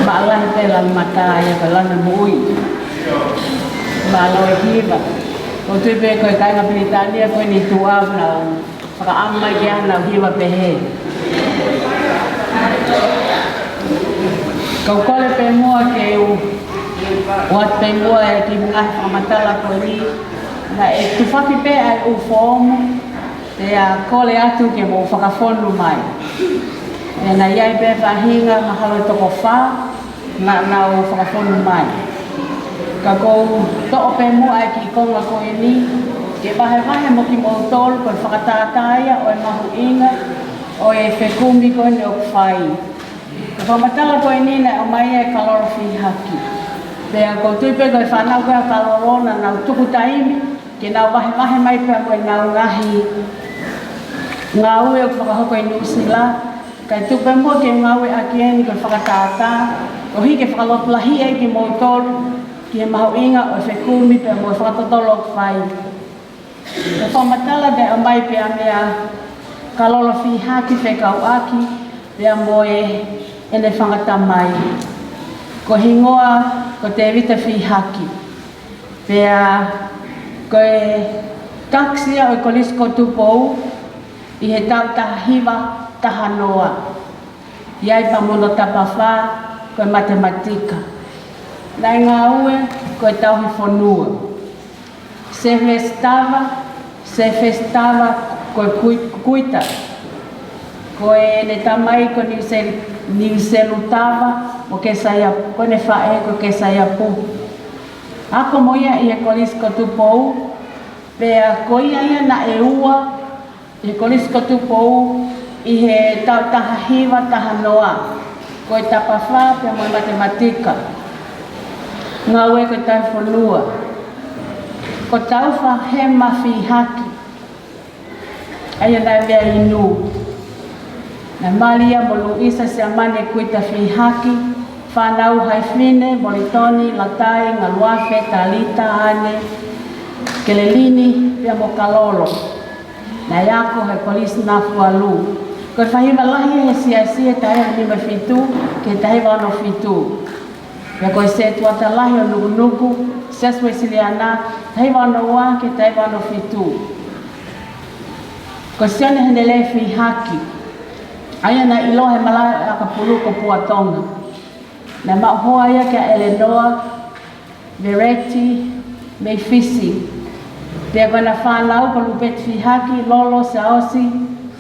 Mālō e pē lanu mata ia ko e lanu moʻui. Mālō e hiva. ʻOku ou tui pē ko e kāinga Pilitānia ko eni tuʻa naʻa nau fakaʻamu mai ke ʻai haʻanau hiva pehē. Kau kole pē muʻa ke u ʻoatu pē muʻa e kiʻi ngaahi fakamatala ko eni. Naʻe tufaki pē ʻa e ʻū foomu, pea kole atu ke mou fakafonu mai. Pea naʻe ʻi ai pē faʻahinga mahalo ʻe toko fā naʻa nau fakafonu mai. Ka ʻoku ou toʻo pē muʻa e kiʻi konga ko eni ke vahevahe mo kimoutolu ko e fakatātā ia ʻo e mahuʻinga ʻo e fekumi ko eni ʻoku fai. Ko e fakamatala ko eni naʻe ʻomai ʻe Kalolo Fihaki. Pea ʻoku ou tui pē ko e fānau ko ē ʻa Kalolo naʻa nau tuku taimi ke nau vahevahe mai pea mo ʻenau ngaahi ngāue ʻoku fakahoko ʻi Nuʻusila. Kae tuku pē muʻa ke ngāueʻaki eni ko e fakatātā, koeʻuhi ke fakalotolahiʻi ai kimoutolu ki he mahuʻinga ʻo e fekumi pea mo e fakatotolo ʻoku fai. Ko e fakamatala naʻe ʻomai pē ia meia Kalolo Fihaki fekauʻaki pea mo ʻene fanga tamai. Ko e hingoa ko Tēvita Fihaki. Pea ko e takisi ia ʻo e Kolisi ko Tupou ʻi he taʻu taha hiva taha noa. ʻI ai pea mo hono tapafā ko e matematika. Naʻe ngāue ko e tauhi fonua. Sēfesi tava, sēfesi tava ko e kui-, kuita. Ko ʻene tamai ko Niuselu, Niuselu Tava, mo Kēsaiapu, ko ʻene faʻē ko Kēsaiapu. Ako mo ia ʻi he Kolisi ko Tupou, pea ko ia ia naʻe ua ʻi he Kolisi ko Tupou ʻi he taʻu taha hiva taha noa. Ko e tapafā pea mo e matematika. Ngāue ko e tauhi fonua. Ko Taufa Hema Fihaki, ʻa ia naʻe meia inu. Naʻe mali ia mo Luisa Siamane Kuita Fihaki, fānau hai fefine, Molitoni, Latai, Ngaluafe, Talita, Ane, Kelelini, pea mo Kalolo. Naʻe ako he Kolisi Nafualu. Ko e faʻahiva lahi he siasi he taha hiva nima fitu ki he taha hiva ono fitu. Pea ko e sētuata lahi ʻo Nukunuku, Siasi Uesiliana, taha hiva ono ua ki he taha hiva ono fitu. Ko Sione Henele Fihaki, ʻa ia naʻe ʻiloa he malaʻe ʻakapulu ko Puatonga. Naʻe maʻu hoa ia kia ʻElenoa Vereti mei Fisi. Pea ko ʻena fānau ko Lupeti Fihaki, Lolo, Siaosi,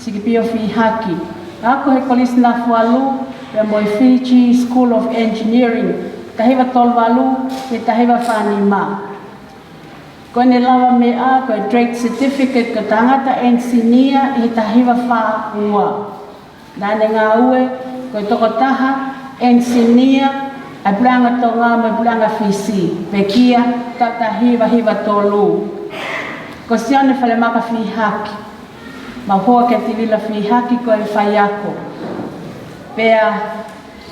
Sikipio Fihaki. Ako he Kolisi Nafualu pea mo e Fiji School of Engineering, taha hiva tolu valu ki he taha hiva fā nima. Ko ʻene lavameʻa ko e trade certificate ko e tangata engineer ʻi he taha hiva fā ua. Naʻá ne ngāue ko e tokotaha engineer ʻa e Puleʻanga Tonga mo e Puleʻanga Fisi, pekia, taʻu taha hiva hiva tolu. Ko Sione Falemaka Fihaki, maʻu hoa kia Tilila Fihaki ko e faiako. Pea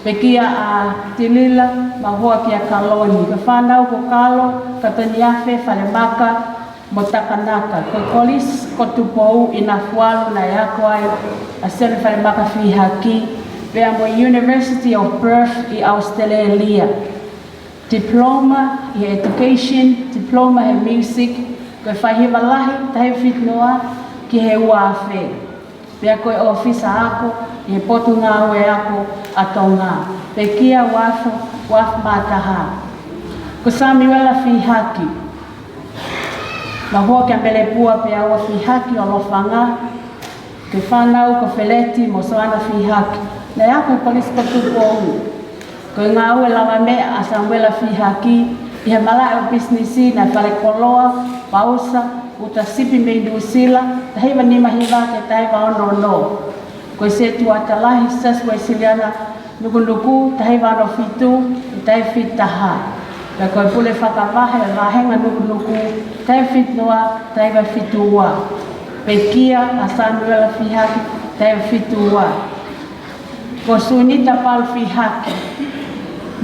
pekia ʻa Tilila, maʻu hoa kia Kaloni. Ko e fānau ko Kalo, Katoniafe, Falemaka, mo Takanaka. Ko e Kolisi ko Tupou ʻi Nafualu naʻe ako ai ʻa Sione Falemaka Fihaki, pea mo e University of Perth ʻi ʻAositelēlia. Diploma ʻi he education, diploma he music, ko e faʻahiva lahi, taha hiva fitu noa ki he ua afe. Pea ko e ʻōfisa ako ʻi he Potungāue Ako ʻa Tonga. Pekia ua afe, ua afe mā taha. Ko Samiuela Fihaki, maʻu hoa kia Melepua Peaua Fihaki ʻo Lofanga. Ko e fānau ko Feleti mo Soana Fihaki. Naʻe ako he Kolisi ko Tupou. Ko e ngāue lavameʻa ʻa Samuela Fihaki ʻi he malaʻe ʻo e pisinisi naʻe Falekoloa, Pausa, uta sipi mei Nuʻusila, taha hiva nima hiva ki he taha hiva ono ono. Ko e sētuata lahi Siasi Uesiliana Nukunuku, taha hiva ono fitu ki he taha hiva fitu taha. Pea ko e pule fakavahe ʻo e vāhenga Nukunuku, taha hiva fitu noa, taha hiva fitu ua. Pekia ʻa Samuela Fihaki, taha hiva fitu ua. Ko Sunita Paul Fihaki,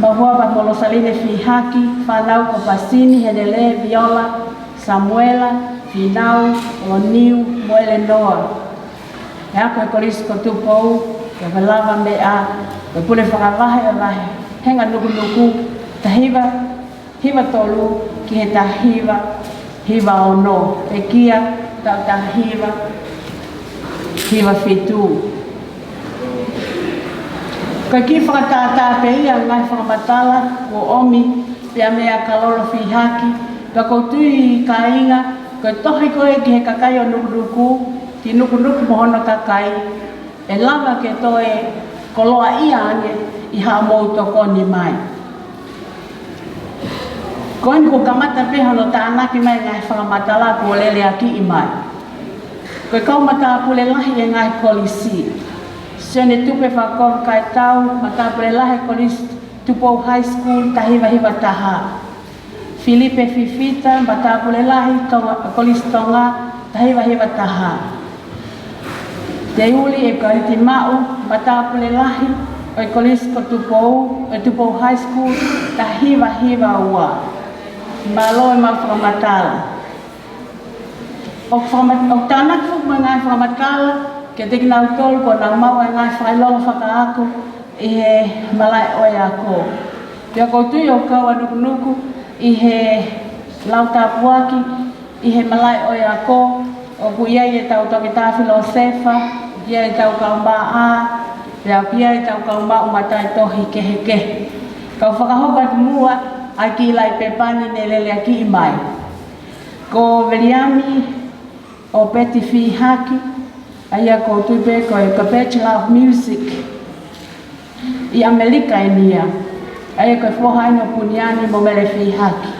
maʻu hoa pea mo Losaline Fihaki, fānau ko Pasini, Henele, Viola, Samuela, Finau, Loniu, mo ʻElenoa. Naʻe ako he Kolisi ko Tupou, Ko e lavameʻa, ko e pule fakavahevahe, henga nukunuku, taha hiva, hiva tolu ki he taha hiva, hiva ono, pekia, taha taha hiva, hiva fitu. Ko e kiʻi fakatātā pē ia ʻo e ngaahi fakamatala kuo ʻomi pē meia Kalolo Fihaki, pea ʻoku ou tui kāinga, ko e tohi ko ē ki he kakai ʻo Nukunuku, ki Nukunuku mo hono kakai, ʻe lava ke toe koloaʻia ange ʻi haʻamou tokoni mai. Ko eni kuo kamata pē hono tānaki mai e ngaahi fakamatala kuo leleakiʻi mai. Ko e kau matāpule lahi e ngaahi kolisi. Sione Tupe Fakakovi Kaitau, matāpule lahi e Kolisi Tupou High School, taha hiva hiva taha. Filipe Fifita, matāpule lahi Tonga, Kolisi Tonga, taha hiva hiva taha. Teuli ʻEkaliti Maʻu, matāpule lahi ʻo e Kolisi ko Tupou, ʻo e Tupou High School, taha hiva hiva ua. Mālō e maʻu fakamatala. ʻOku fakama-, ʻoku tānaki foki mai e ngaahi fakamatala kiate kinautolu kuo nau maʻu e ngaahi fakaʻilonga fakaako ʻi he malaʻe ʻo e ako. Pea ʻoku ou tui ʻoku kau ʻa Nukunuku ʻi he lau tāpuaki ʻi he malaʻe ʻo e ako, ʻoku ʻi ai ʻetau toketā filōsefa, ʻi ai ʻetau kau maʻa, pea ʻoku ʻi ai ʻetau kau maʻu mataʻitohi kehekehe. Kau fakahoko atu muʻa ʻa e kiʻi laʻi pepa ni ne leleakiʻi mai. Ko Viliami ʻOpeti Fihaki, ʻa ia ʻoku ou tui pē ko e, ko e Bachelor of Music ʻi ʻAmelika eni ia. ʻA ia ko e foha eni ʻo Puniani mo Mele Fihaki.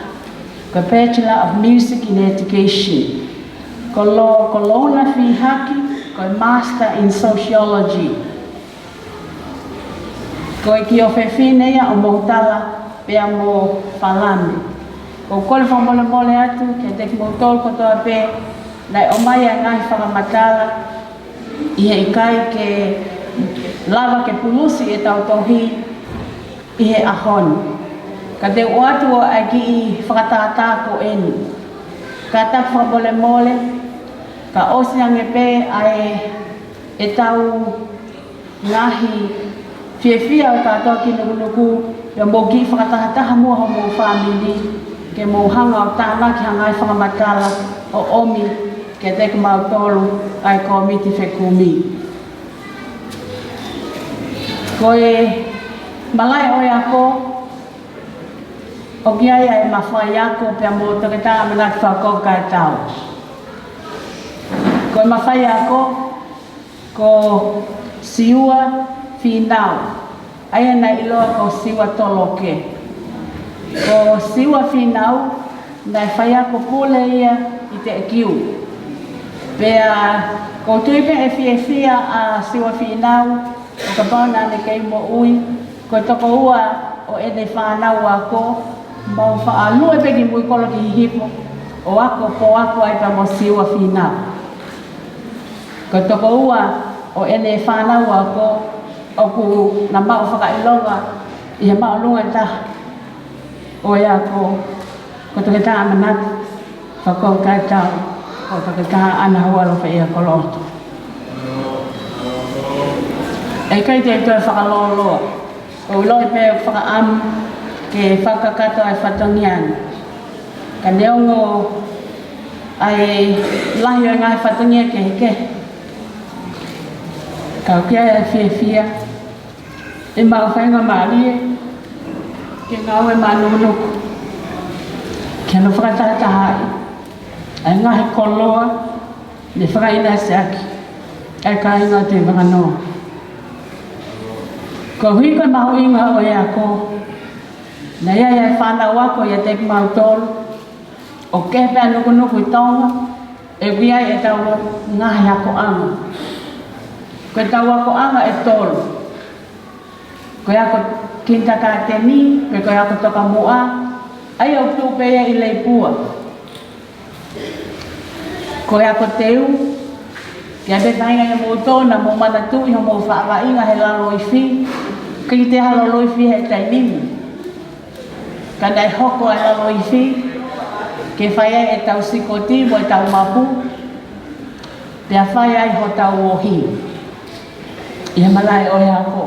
Ko e Bachelor of Music in Education. Ko Lo-, ko Louna Fihaki, ko e Master in Sociology. Ko e kiʻi ʻofefine ia ʻo Moutala pea mo Falame. ʻOku ou kole fakamolemole atu kiate kimoutolu kotoa pē naʻe ʻomai ʻa e ngaahi fakamatala, ʻi he ʻikai ke lava ke pulusi ʻetau tohi ʻi he ʻaho ni. Ka te u ʻoatu ʻa e kiʻi fakatātā ko eni. Kātaki fakamolemole, ka ʻosi ange pē ʻa e, ʻetau ngaahi fiefia ʻo e kātoa ki Nukunuku, pea mou kiʻi fakatahataha muʻa homou fāmili, ke mou hanga ʻo tānaki ha ngaahi fakamatala ʻo ʻomi kiate kimautolu ʻa e kōmiti fekumi. Ko e malaʻe ʻo e ako, ʻoku ʻi ai ʻa e mafai ako pea mo Toketā ʻAmanaki Fakakovi Kaitau. Ko e mafai ako, ko Siua Fīnau, ʻa ia naʻe ʻiloa ko Siua Toloke. Ko Siua Fīnau, naʻe faiako pule ia ʻi Teʻekiu. Pea ʻoku ou tui pē ʻe fiefia ʻa Siua Fīnau, ʻo kapau naʻa ne kei moʻui, ko e tokoua ʻo ʻene fānau ako, mau faʻa lue pē ki mui kolo ki Hihifo, ʻo ako, pō ako ai pea mo Siua Fīnau. Ko e tokoua ʻo ʻene fānau ako, ʻoku na maʻu fakaʻilonga ʻi he māʻolunga taha ʻo e ako, ko Toketā ʻAmanaki Fakakovi Kaitau, ko Toketā ʻAna Hualofa ia Koloto. ʻE ʻikai te u toe fakalōloa, ʻoku ou ʻiloʻi pē ʻoku fakaʻamu ke fakakakato ʻa e fatongia ni. Ka neongo ʻa e lahi ʻo e ngaahi fatongia kehekehe, ka ʻoku ʻi ai ʻa e fiefia ʻi heʻemau faingamālie ke ngāue maʻa Nukunuku, ke nau fakatahatahaʻi ʻa e ngaahi koloa ne fakaʻinasiʻaki ʻa e kāinga ʻo Tuʻivakanō. Koeʻuhi ko e mahuʻinga ʻo e ako, naʻe ʻi ai ʻa e fānau ako ʻiate kimautolu, ʻoku kehe pē ʻa Nukunuku ʻi Tonga, ʻoku ʻi ai ʻetau ngaahi akoʻanga. Ko ʻetau akoʻanga ʻe tolu. Ko e ako kinitakaiteni, pe ko e ako tokamuʻa, ʻa ia ʻoku tuʻu pē ia ʻi Leipua. Ko e ako teu, ke ʻai pē faʻahinga ʻia moutolu naʻa mou manatuʻi hoʻomou faʻa vaʻinga he lalo ifi, ʻikai ke toe ʻi ai ha lalo ifi he taimi ni. Ka naʻe hoko ʻa e lalo ifi ke fai ai ʻetau sikoti mo ʻetau mapu, pea fai ai hotau ohi. ʻi he malaʻe ʻo e ako.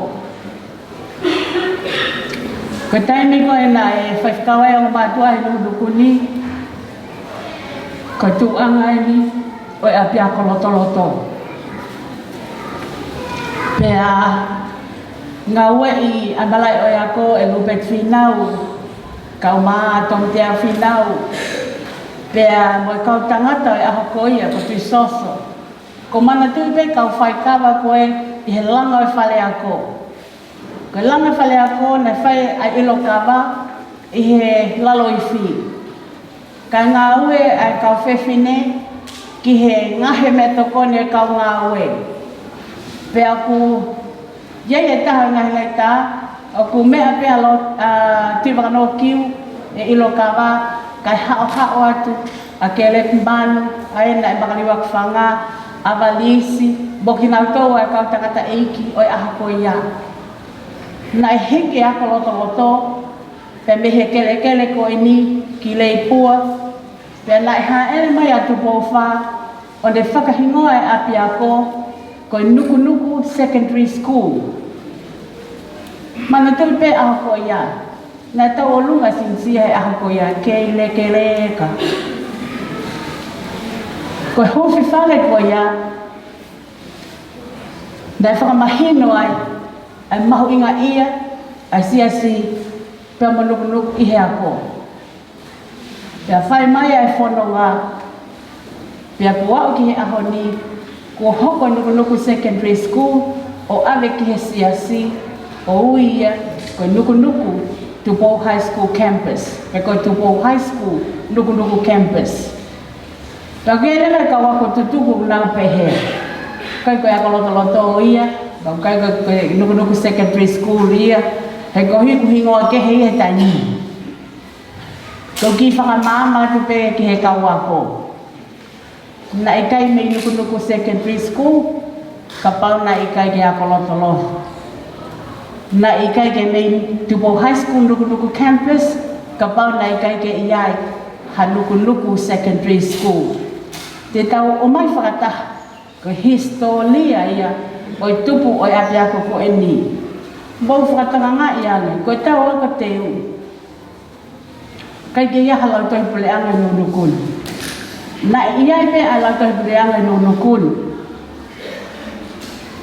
Ko e taimi ko ē naʻe faifekau ai ʻa e ongo mātuʻa ʻi Nukunuku ni, ko e tuʻunga eni ʻo e ʻapiako lotoloto. Pea ngāueʻi ʻa e malaʻe ʻo e ako ʻe Lupeti Fīnau, kau mai ʻa Tomitea Fīnau, pea mo e kau tangata ʻo e ʻaho ko ia ko Tuʻisoso. Ko e manatuʻi pē kau faikava ko ē ʻi he langa ʻo e fale ako. Ko e langa fale ako naʻe fai ai ʻilo kava ʻi he lalo ifi. Kae ngāue ʻa e kau fefine ki he ngaahi meʻatokoni ʻa e kau ngāue. Pea ʻoku ʻi ai e taha ʻi he ngaahi laʻitā, ʻoku meʻa pē ʻa Lo-, ʻa Tuʻivakanōkiu ʻe ʻilo kava, kae haʻohaʻo atu ʻa Kelepi Manu, ʻa ē naʻe Makaliuakufanga, ʻa Valisi, mo kinautolu ʻa e kau tangataʻeiki ʻo e ʻaho ko ia. Naʻe hiki e ako lotoloto, pea mei he kelekele ko eni ki Leipua, pea naʻe hāʻele mai ʻa Tupou Fā, ʻo ne fakahingoa e ʻapiako ko e Nukunuku Secondary School. Manatuʻi pē ʻaho ko ia, naʻa tau ʻolunga Sinisia he ʻaho ko ia, kei lekeleka. Ko e huufi fale ko ia, naʻe fakamahino ai ʻa e mahuʻingaʻia ʻa e siasi pea mo Nukunuku ʻi he ako. Pea fai mai ʻa e fononga, pea kuo aʻu ki he ʻaho ni, kuo hoko e Nukunuku Secondary School ʻo ʻave ki he siasi, ʻo ui ia ko e Nukunuku Tupou High School Campus, pe ko e Tupou High School Nukunuku Campus. Pea ʻoku ʻi ai leva e kau ako tutuku ʻoku nau pehē, ʻikai ko e ako lotoloto ia, pea ʻikai ko e, ko e Nukunuku Secondary School ia, he ko e hingoa kehe ia he taimi ni. Ko e kiʻi fakamaama atu pē ki he kau ako. Naʻe ʻikai mei Nukunuku Secondary School, kapau naʻe ʻikai ke ako lotoloto. Naʻe ʻikai ke mei Tupou High School Nukunuku Campus, kapau naʻe ʻikai ke ʻi ai ha Nukunuku Secondary School. Te tau ʻomai fakataha, ko e hisitōlia ia ʻo e tupu ʻo e ʻapiako ko eni. Mou fakatokangaʻi ange, ko ʻetau ako teu, ʻikai ke ʻi ai ha lautohi puleʻanga ʻi Nukunuku ni. Naʻe ʻi ai pē ʻa e lautohi puleʻanga ʻi Nukunuku ni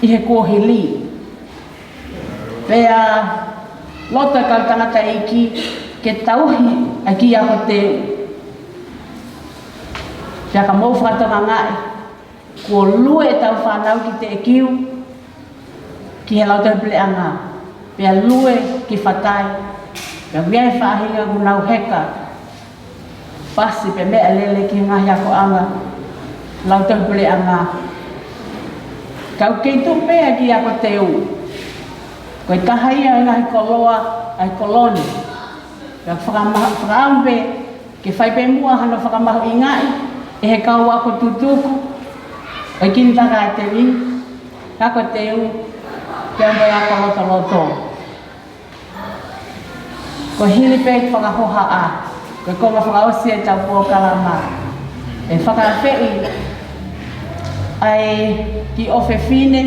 ʻi he kuohili. Pea loto e kau tangataʻeiki ke tauhi ʻa e kiʻi ako teu. Pea ka mou fakatokangaʻi, kuo lue ʻetau fānau ki Teʻekiu, ki he lautohi puleʻanga, pea lue ki Fatai, pea ʻi ai e faʻahinga ʻoku nau heka, pasi pe meʻalele ki he ngaahi akoʻanga lautohi puleʻanga. Ka ʻoku kei tuʻu pē ʻa e kiʻi ako teu. Ko e taha ia ʻo e ngaahi koloa ʻa e koloni. Pea fakama-, fakaʻamu pē ke fai pē muʻa hano fakamahuʻingaʻi ʻe he kau ako tutuku ʻo e kinitakaateni, ako teu, pea mo e ako lotoloto. Ko e hili pē fakahohaʻa, ko e konga fakaʻosi ʻetau polokalama, ʻe fakaafeʻi ʻa e kiʻi ʻofefine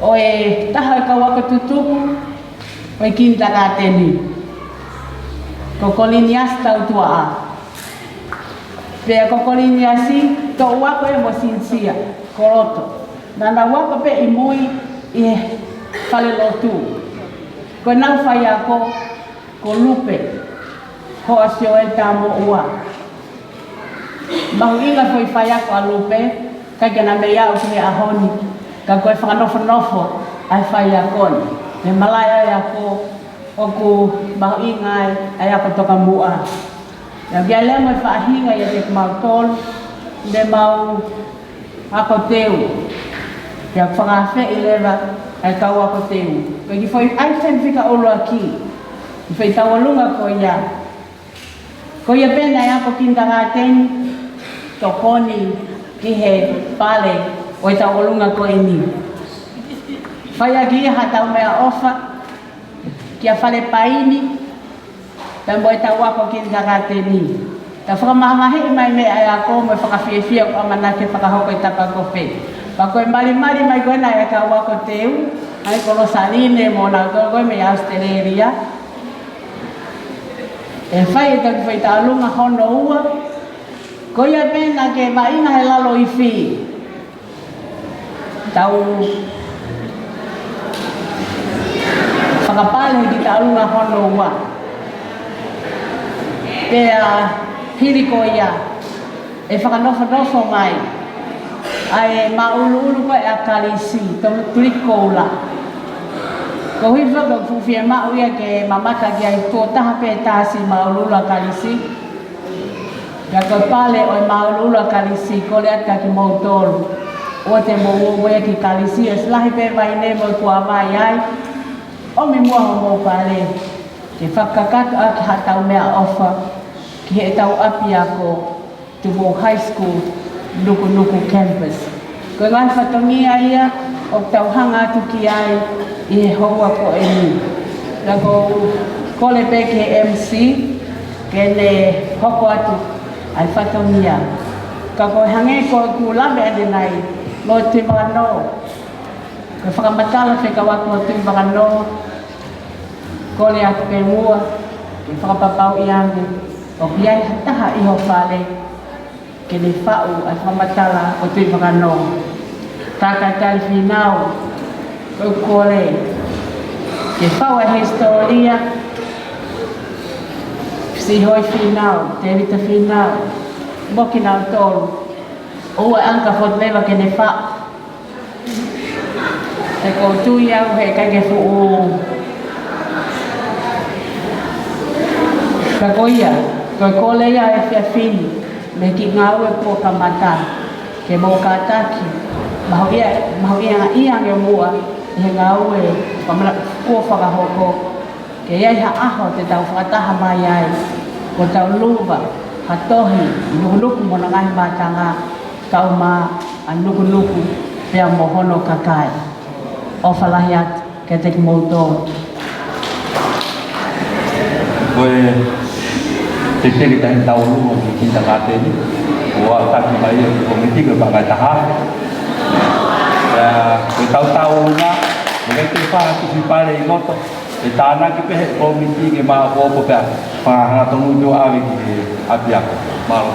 ʻo e taha ʻo e kau ako tutuku ʻo e kinitakaateni, ko Koliniasi Tautuaʻa. Pea ko Koliniasi, toʻu ako ia mo Sinisia Koloto. Naʻa nau ako pē ʻi mui ʻi he fale lotu. Ko ʻenau faiako ko Lupe Hoʻa Sioeli Tamoʻua. Mahuʻinga e foʻi faiako ʻa Lupe, ʻikai ke na mei aʻu ki he ʻaho ni, ka ko e fakanofonofo ʻa e faiako ni. He malaʻe ʻo e ako ʻoku mahuʻinga ai ʻa e ako tokamuʻa. Pea ʻoku ʻi ai leva mo e faʻahinga ʻiate kimautolu, ne mau ako teu. Pea fakaafeʻi leva ʻa e kau ako teu. Ko e kiʻi foʻi item fika ʻuluaki, kiʻi foʻi tauʻolunga ko ia. Ko ia pē naʻe ako kinitakaateni, tokoni ki he fale ʻo e tauʻolunga ko eni. Fai ʻaki ia haʻatau meʻaʻofa kia Falepaini, pea mo ʻetau ako kinitakaateni. Tau fakamahamahiʻi mai mei he ako mo e fakafiefia ʻoku ʻamanaki ke fakahoko ʻi Tapakofe. Pea ko e malimali mai ko ena ʻa e kau ako teu, ʻa e kolo Saline mo nautolu ko ē mei ʻAositelēlia. ʻE fai ʻetau kiʻi foʻi tauʻolunga hono ua. Ko ia pē naʻa ke vaʻinga he lalo ifi. Tau fakapale he kiʻi tauʻolunga hono ua. Pea hili ko ia, ʻe fakanofonofo mai ʻa e māʻuluʻulu ko ē ʻa Kalisi, to tuliki koula. Ko e hifo ko e fuʻu fiemaʻu ia ke mamata ki ai, tuʻo taha pē tasi māʻuluʻulu ʻa Kalisi. Pea ko e pale ʻo e māʻuluʻulu ʻa Kalisi, kole atu kia kimoutolu. ʻOua te mou ueʻi ki Kalisi, ʻosi lahi pē vaine mo e kuava ʻi ai. ʻOmi muʻa hoʻomou pale ke fakakakato ʻaki haʻatau meʻaʻofa ki heʻetau ʻapiako, Tupou High School, Nukunuku Campus. Ko e ngaahi fatongia ia ʻoku tau hanga atu ki ai ʻi he houa ko eni. Pea ʻoku ou kole pē ki he M C ke ne hoko atu ʻa e fatongia. Ka ko e hangē ko ʻeku lave ʻanenai, Lord Tuʻivakanō, ko e fakamatala fekauʻaki mo Tuʻivakanō, kole atu pē muʻa ke fakapapauʻi ange ʻoku ʻi ai ha taha ʻi ho fale ke ne faʻu ʻa e fakamatala ʻo Tuʻivakanō. Takaitali Fīnau, ʻoku ou kole ke faʻu ʻa e hisitōlia, Sihoi Fīnau, Tēvita Fīnau, mo kinautolu. ʻOua ʻe anga ka fotu leva ke ne faʻu. He ʻoku ou tui au he ʻikai ke fuʻu. Ka ko ia, ko e kole ia ʻa e efiafi ni, mei he kiʻi ngāue kuo kamata, ke mou kātaki mahuʻia, mahuʻia ange muʻa ʻi he ngāue kuo faka-, kuo fakahoko. Ke ʻi ai ha ʻaho te tau fakataha mai ai, ko ʻetau luva ha tohi, Nukunuku mo hono ngaahi mātanga, kaeʻumaʻā ʻa Nukunuku pea mo hono kakai. ʻOfa lahi atu kiate kimoutolu. Ko e tētē ki tahi tauʻolunga ki he kindergarten, ʻo aʻutaki mai ʻe he kōmiti ko e vakai taha. Pea ko e tau tauʻolunga, ʻoku ʻikai te u fai ha tuʻu pale ʻi loto, ʻe tānaki pē ʻe he kōmiti ke maʻopoʻopo pea fakahangatonu ke ʻave ki he ʻapiako. Mālō.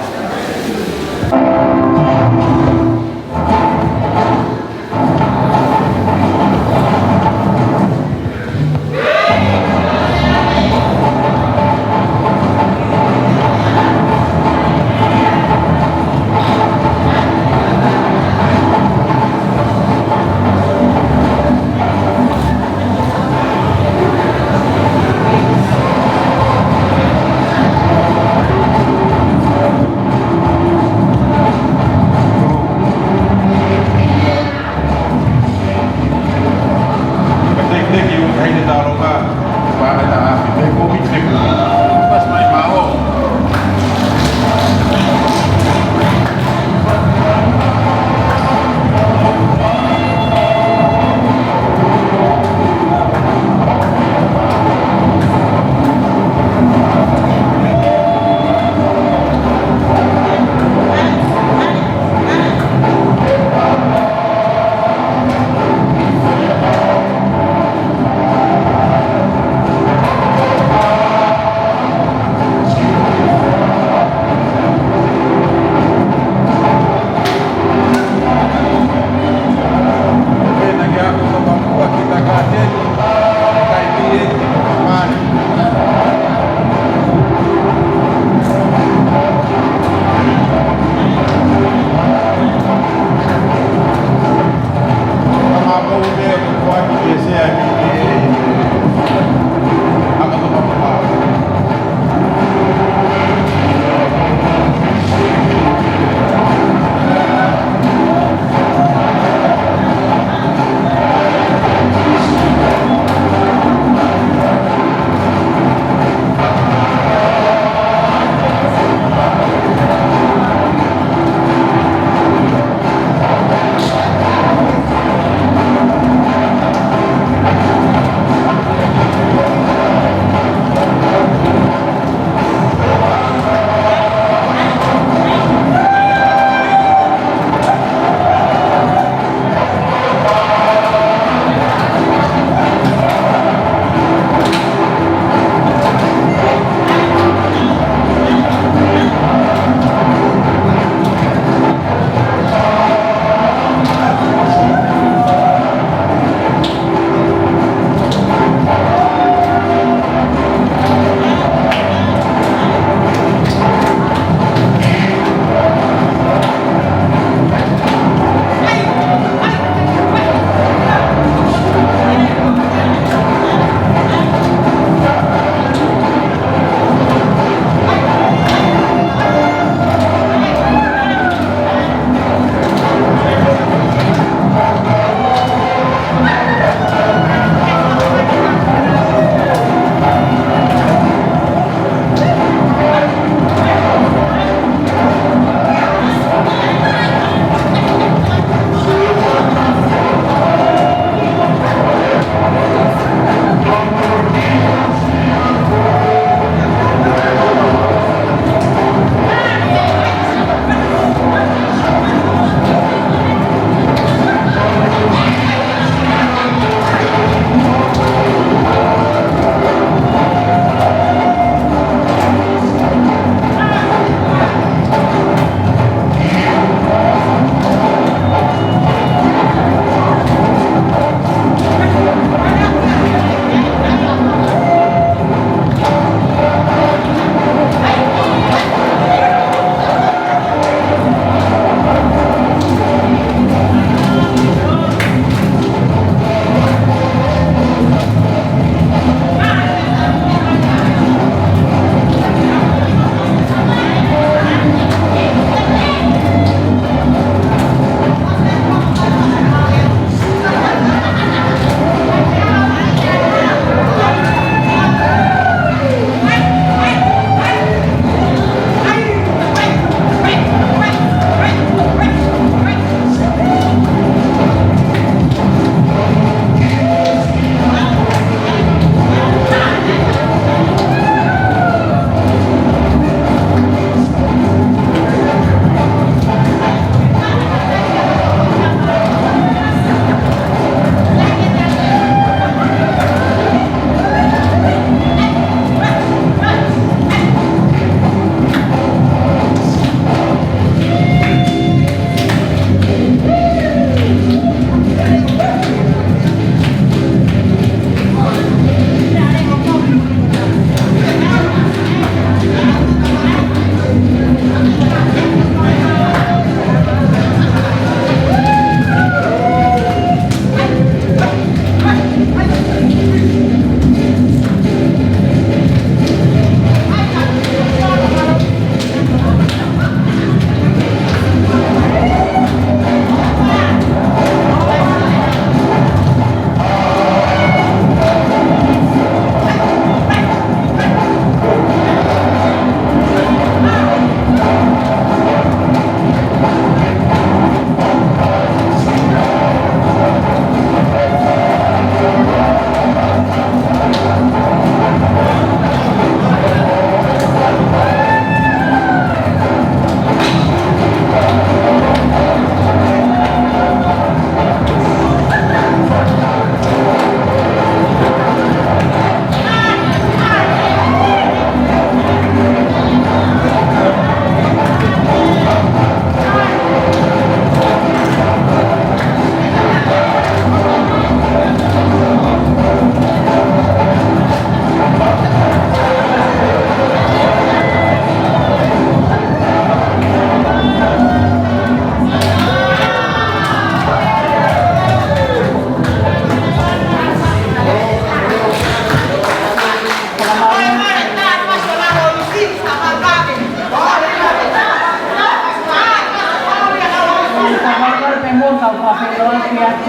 Ko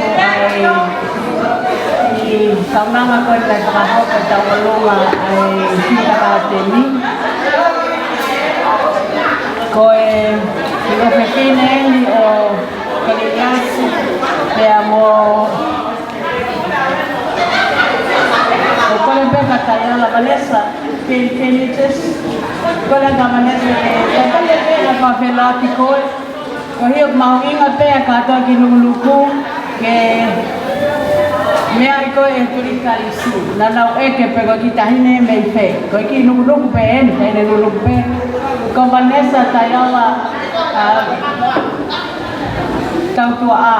e kaunanga ko ē naʻe fakahoko ʻetau ʻolunga ʻa e kindergarten ni. Ko e, ko e fefine eni ʻo Koliniasi, pea mo, ʻoku kole pē kia Taiala Vanessa, ke, ke ni tes, kole kia Vanessa, ke, ke kole pē ʻa e fāfela ki koe. Ko ia ʻoku mahuʻinga pē ʻa e kātoa kiʻi nukunuku, ke meaʻi ko ē ʻe Tuli Kalisi. Naʻa nau ʻeke pe ko e kiʻi taʻahine mei fē. Ko e kiʻi nukunuku pē eni, taʻahine nukunuku pē. Ko Vanessa Taiala, ʻa, Tautuaʻā.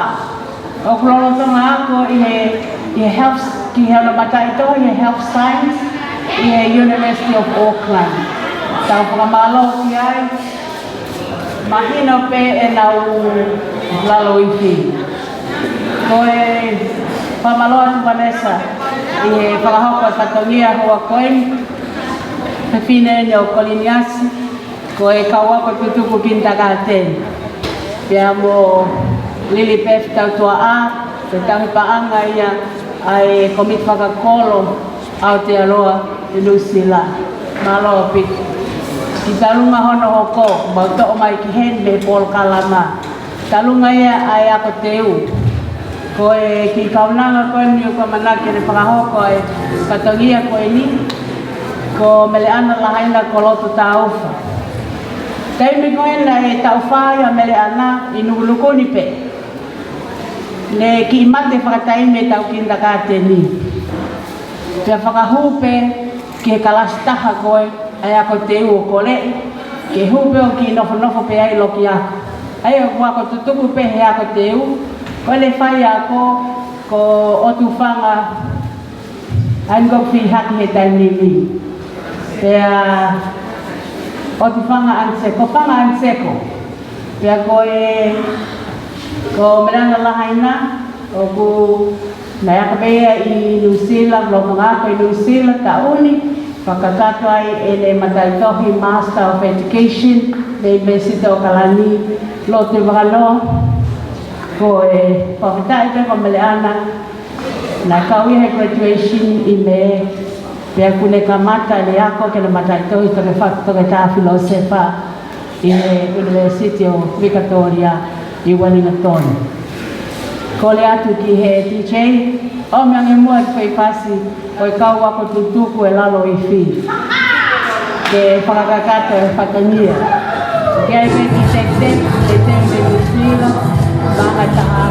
ʻOku lolotonga ako ʻi he, ʻi he health, ki he ʻalu mataʻitohi ʻi he health science ʻi he University of Auckland. Tau fakamālō ki ai, mahino pē ʻenau lalo ifi. Ko e fakamālō atu Vanessa ʻi he fakahoko e fatongia hoʻo ako eni, fefine eni ʻo Koliniasi, ko e kau ako tutuku kindergarten. Pea mo Lilibeth Tautuaʻā, ko e tauhi paʻanga ia ʻa e komiti fakakolo Aotearoa ʻi Nuʻusila. Mālō ʻaupito. Ki talunga hono hoko, mau toʻo mai ki heni mei he polokalama. Talunga ia ʻa e ako teu. Ko e kiʻi kaunanga ko eni ʻoku ʻamanaki ke ne fakahoko e fatongia ko eni, ko Meleʻana Lahaina Koloto Taufa. Taimi ko ē naʻe taʻu fā ai ʻa Meleʻana ʻi Nukunuku ni pē, ne kiʻi mate fakataimi ʻetau kindergarten ni. Pea fakahū pē ki he kalasi taha ko ē ʻa e ako teu ʻo kole ke hū pē ʻo kiʻi nofonofo pē ai ʻo loki ako. ʻA ia ʻoku ako tutuku pē he ako teu, ko ʻene faiako ko ʻOtufanga Anikokufihaki he taimi ni. Pea ʻOtufanga Anseko, Fanga Anseko. Pea ko e, ko Meleʻana Lahaina, ʻoku naʻe ako pē ia ʻi Nuʻusila, lolotonga ako ʻi Nuʻusila, taʻu ni, fakakakato ai ʻene mataʻitohi Master of Education mei he University of Auckland, lotu ʻi Vavanoa. Ko e fakafetaʻi pē ko Meleʻana, naʻe kau ia he graduation ʻi Mē, pea kuo ne kamata ʻene ako ke ne mataʻitohi toke fa-, toketā filōsefa ʻi he University of Victoria ʻi Wellington. Kole atu ki he D J, ʻomi ange muʻa e kiʻi fasi ʻo e kau ako tutuku e lalo ifi ke fakakakato e fatongia. Ke ai pē ki te te, te te me Nuʻusila, manga taha.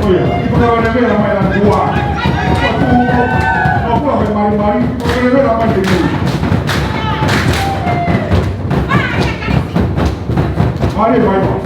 Ia, ʻi he kau levela mai ʻa Tua. Tua, tua, tua, tua, he malimali, ʻi he kau levela mai te mui. Mālie, mai.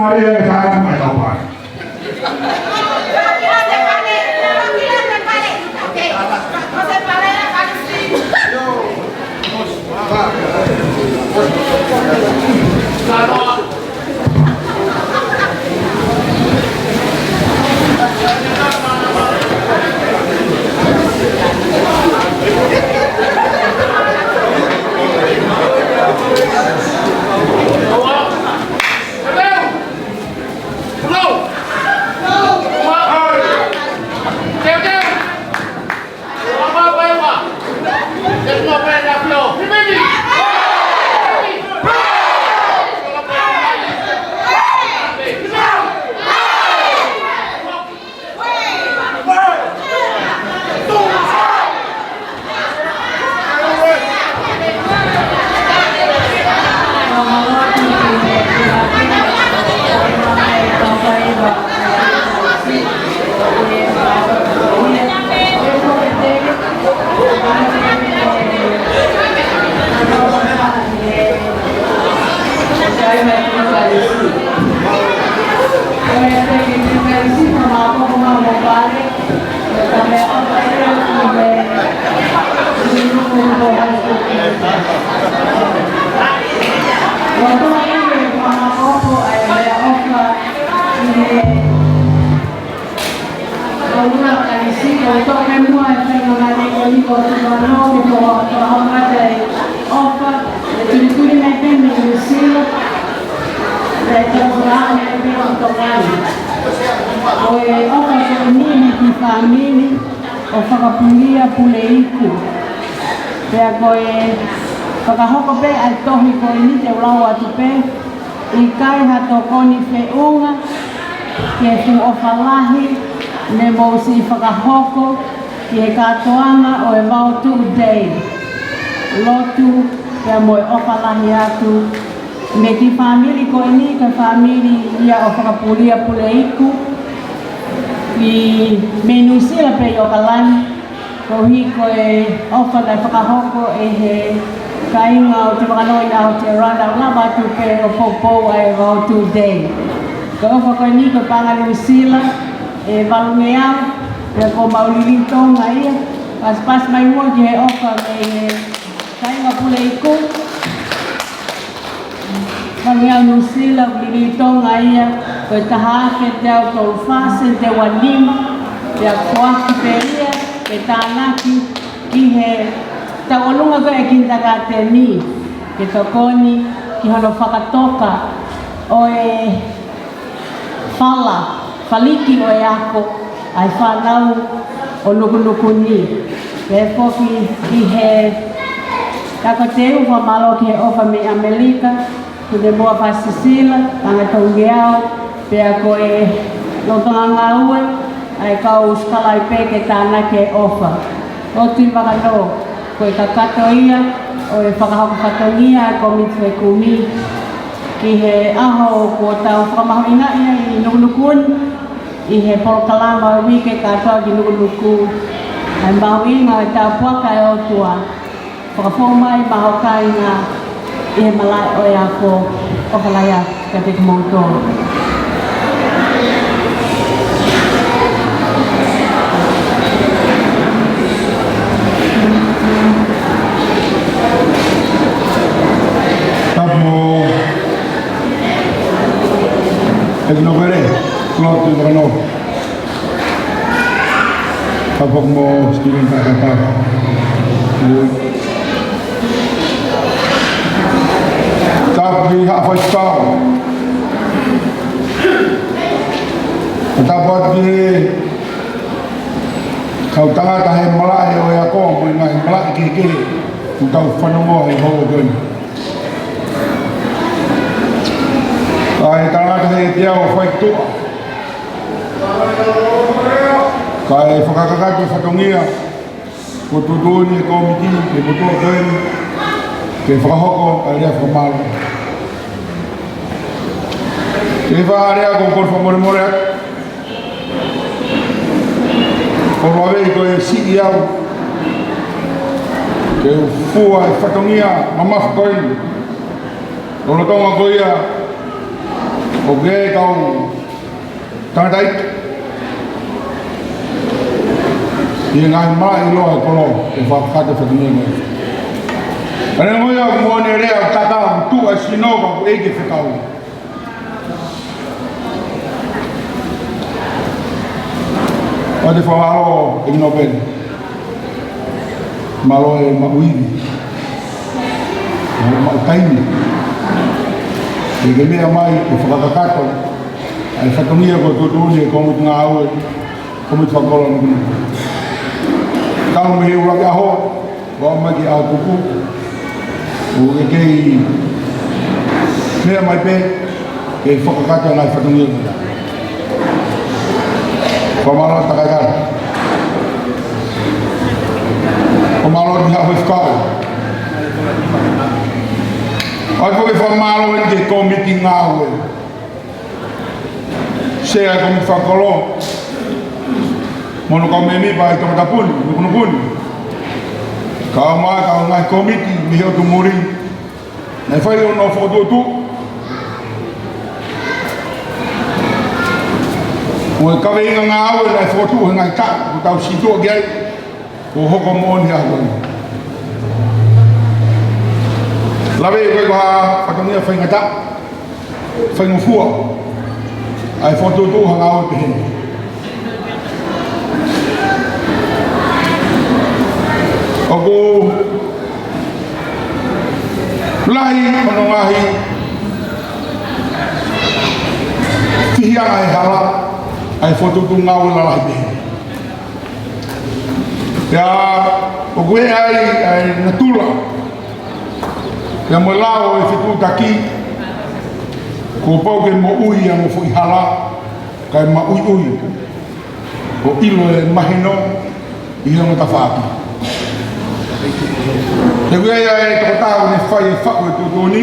Maria e kāinga mai tau pā. ʻO e ʻofa ko eni mei he kiʻi fāmili ʻo Fakapulia Puleiku. Pea ko e fakahoko pē ʻa e tohi ko eni te u lau atu pē, ʻikai ha tokoni feʻunga ki he fuʻu ʻofa lahi ne mou siʻi fakahoko ki he kātoanga ʻo e Vao Tuʻu Day. Lotu pea mo e ʻofa lahi atu mei he kiʻi fāmili ko eni, ko e fāmili ia ʻo Fakapulia Puleiku, ʻi, mei Nuʻu Sila pē ʻi ʻOkalani, koeʻuhi ko e ʻofa naʻe fakahoko ʻe he kāinga ʻo Tuvakanoi ʻa Aotearoa, naʻa ku lava atu pē ʻo poupou ʻa e Vao Tuʻu Day. Ko e ʻofa ko eni ko e paʻanga Nuʻu Sila ʻe valungeau, pea ko Maulili Tonga ia, pasipasi mai muʻa ki he ʻofa mei he kāinga Puleiku. Valungeau Nuʻu Sila, Maulili Tonga ia, ko e taha afe teau tolu fā sēniti ua nima, pea foaki pē ia ke tānaki ki he tauʻolunga ko ē ʻa e kinitakāteni, ke tokoni ki hono fakatoka ʻo e fala, faliki ʻo e ako ʻa e fānau ʻo Nukunuku ni. Pea foki ki he ako teu, fakamālō ki he ʻofa mei ʻAmelika, Tunemoa Fasisila, Tangata Ungeau, pea ko e lolotonga ngāue ʻa e kau sikalaipe pē ke tānaki e ʻofa. ʻOku ou tui Vakanō, ko e kakato ia ʻo e fakahoko fatongia ʻa e kōmiti fekumi ki he ʻaho kuo tau fakamahuʻingaʻi ai ʻi Nukunuku ni, ʻi he polokalama uike kātoa ki Nukunuku, ʻa e mahuʻinga ʻo e tāpuaki ʻa e ʻOtua. Fakafou mai maʻa ho kāinga ʻi he malaʻe ʻo e ako, ʻofa lahi atu kiate kimoutolu. Tapu mo ʻEkinoku Pele, Klotu Vakanō. Tapu mo Stephen Takata. Tapu ki Haʻa Faifekau. Tapu atu ki he kau tangata he malaʻe ʻo e ako mo e ngaahi malaʻe kehekehe kuo tau fanongoa he houa ko eni. Kae tangata he teau faitoʻa. Kae fakakakato fatongia, kuo tuʻutuʻuni e kōmiti ke motuʻa ko eni ke fakahoko ʻa e lea fakamālō. Ke fai ha lea ko e kole fakamolemole atu. Ko e lave ko e siʻi au ke u fua e fatongia mamafa ko eni. Lolotonga ko ia ʻOku ʻi ai e kau tangataʻeiki ʻi he ngaahi malaʻe ʻiloa ʻo e kolo ʻe fakakakato e fatongia ni. Ka neongo ia, ʻoku moʻoni e lea ʻoku tata ʻoku tuʻu ʻa e sino ka ʻoku ʻeiki e fekau. ʻOku ou fakamālō ʻEiki Nōpele. Mālō e maʻu ivi, e maʻu taimi ke ke meʻa mai ke fakakakato ʻa e fatongia kuo tuʻutuʻuni ʻe he Kōmiti Ngāue, Kōmiti Fakakolo ʻo Nukunuku. Talu mei he ʻuluaki ʻaho, ʻo aʻu mai ki he ʻaho tuku, ʻoku ke kei meʻa mai pē ke fakakakato e ngaahi fatongia ko ia. Fakamālō atu takaikala. Fakamālō atu ki he Faifekau. ʻOatu foki e fakamālō eni ki he Kōmiti Ngāue. Sea e Kōmiti Fakakolo, mo hono kau mēmipa ʻi Tongatapu ni, Nukunuku ni. Kae ʻumaʻā e kau ngaahi kōmiti mei he ʻotu muli naʻe fai hono fokotuʻutuʻu, mo e kaveinga ngāue naʻe fokotuʻu he ngaahi taʻu kuo tau situʻa ki ai, kuo hoko moʻoni he ʻaho ni. Lave ʻi he ko e fatongia faingataʻa, faingofua ʻa e fokotuʻutuʻu ha ngāue pehē ni. ʻOku lahi hono ngaahi fihiʻanga he hala ʻa e fokotuʻutuʻu ngāue lalahi pehē ni. Pea ʻoku ʻi ai ʻa e natula pea mo e lao ʻo e fetuʻutaki, kuo pau ke moʻui ʻa e ongo foʻi hala, kae maʻuiʻui ʻo ʻilo e mahino ʻi he ongo tafaʻaki. He ʻoku ʻi ai ʻa e tokotaha ʻoku ne fai e faʻu ʻo e tuʻutuʻuni,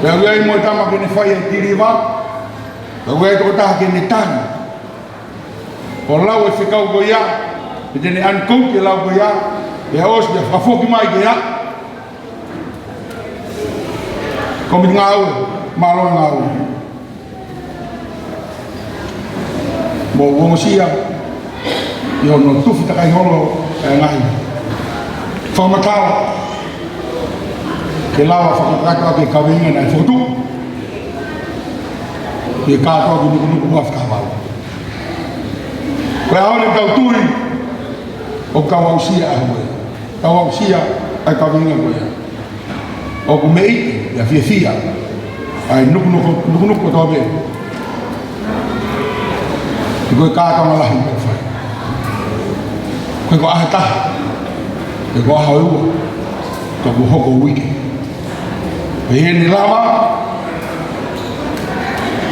pea ʻoku ʻi ai mo e tama ke ne fai e tiliva, pea ʻoku ʻi ai e tokotaha ke ne tangi ʻo lau e fekau ko ia, pe te ne unquote e lau ko ia, pea ʻosi pea fakafoki mai ke ia. Kōmiti Ngāue, mālō e ngāue. Mou ongosia ʻi hono tufi takai holo e ngaahi fakamatala ke lava fakakakato ʻaki e kaveinga naʻe fokotuʻu, ke kātoa ki Nukunuku ua fika valu. Ko e ʻaho ni ʻoku tau tui ʻoku tau aʻusia ʻa e ʻaho ko ia. Tau aʻusia ʻa e kaveinga ko ia. ʻOku meʻite ia fiefia ʻa e Nukunuku, Nukunuku kotoa pē. He ko e kātoanga lahi ʻoku fai. Ko e ko e ʻaho ʻe taha, ko e ko e ʻaho ʻe ua, ka kuo hoko uike. Pea ʻi heʻene lava,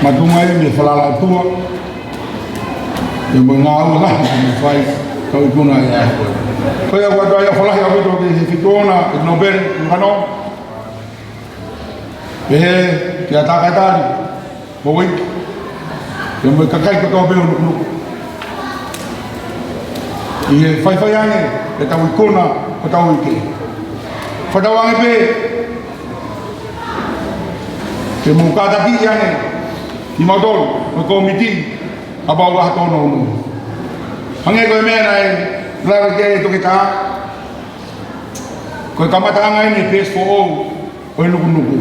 makatuʻunga ia mei he falala ʻa e ʻOtua, pea mo e ngāue lahi ʻoku ne fai, kau ikuna ʻi he ʻaho ko ē. Ko ia ʻoku ʻoatu ai e ʻofa lahi ʻaupito ki he Feituʻu ʻEiki Nōpele Nukano, pehē kia Tākaitali, mo Uiki, pea mo e kakai kotoa pē ʻo Nukunuku, ʻi he faifai ange ʻetau ikuna hotau uike. Fakatauange pē ke mou kātakiʻi ange kimautolu mo e kōmiti ʻa Pau ʻAho Tōnounou. Hangē ko e meʻa naʻe lave ki ai e toketā, ko e kamataʻanga eni e Best for All ʻo e Nukunuku.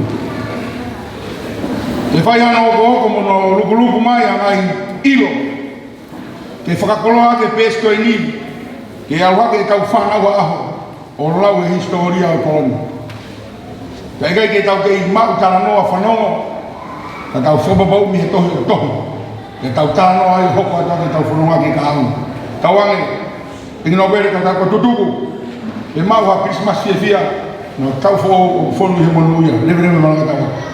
Ke fai hano hokohoko mo hono lukuluku mai ʻa e ngaahi ʻilo ke fakakoloa ʻaki e best ko eni, ke ʻalu hake ʻetau fānau ʻaʻaho ʻo lau e hisitōlia ʻo e kolo ni. Pea ʻikai ke tau kei maʻu talanoa fanongo, ka tau fakapapauʻi mei he tohi ʻo tohi, ke tau talanoa ai, hoko atu ʻetau fononga ki he kahaʻu. Tauange, ʻEiki Nōpele, ka tau tutuku ke maʻu ha Kilisimasi fiefia, mo e taʻu foʻou ʻoku fonu ʻi he monūʻia. Leveleva e malanga, tauange.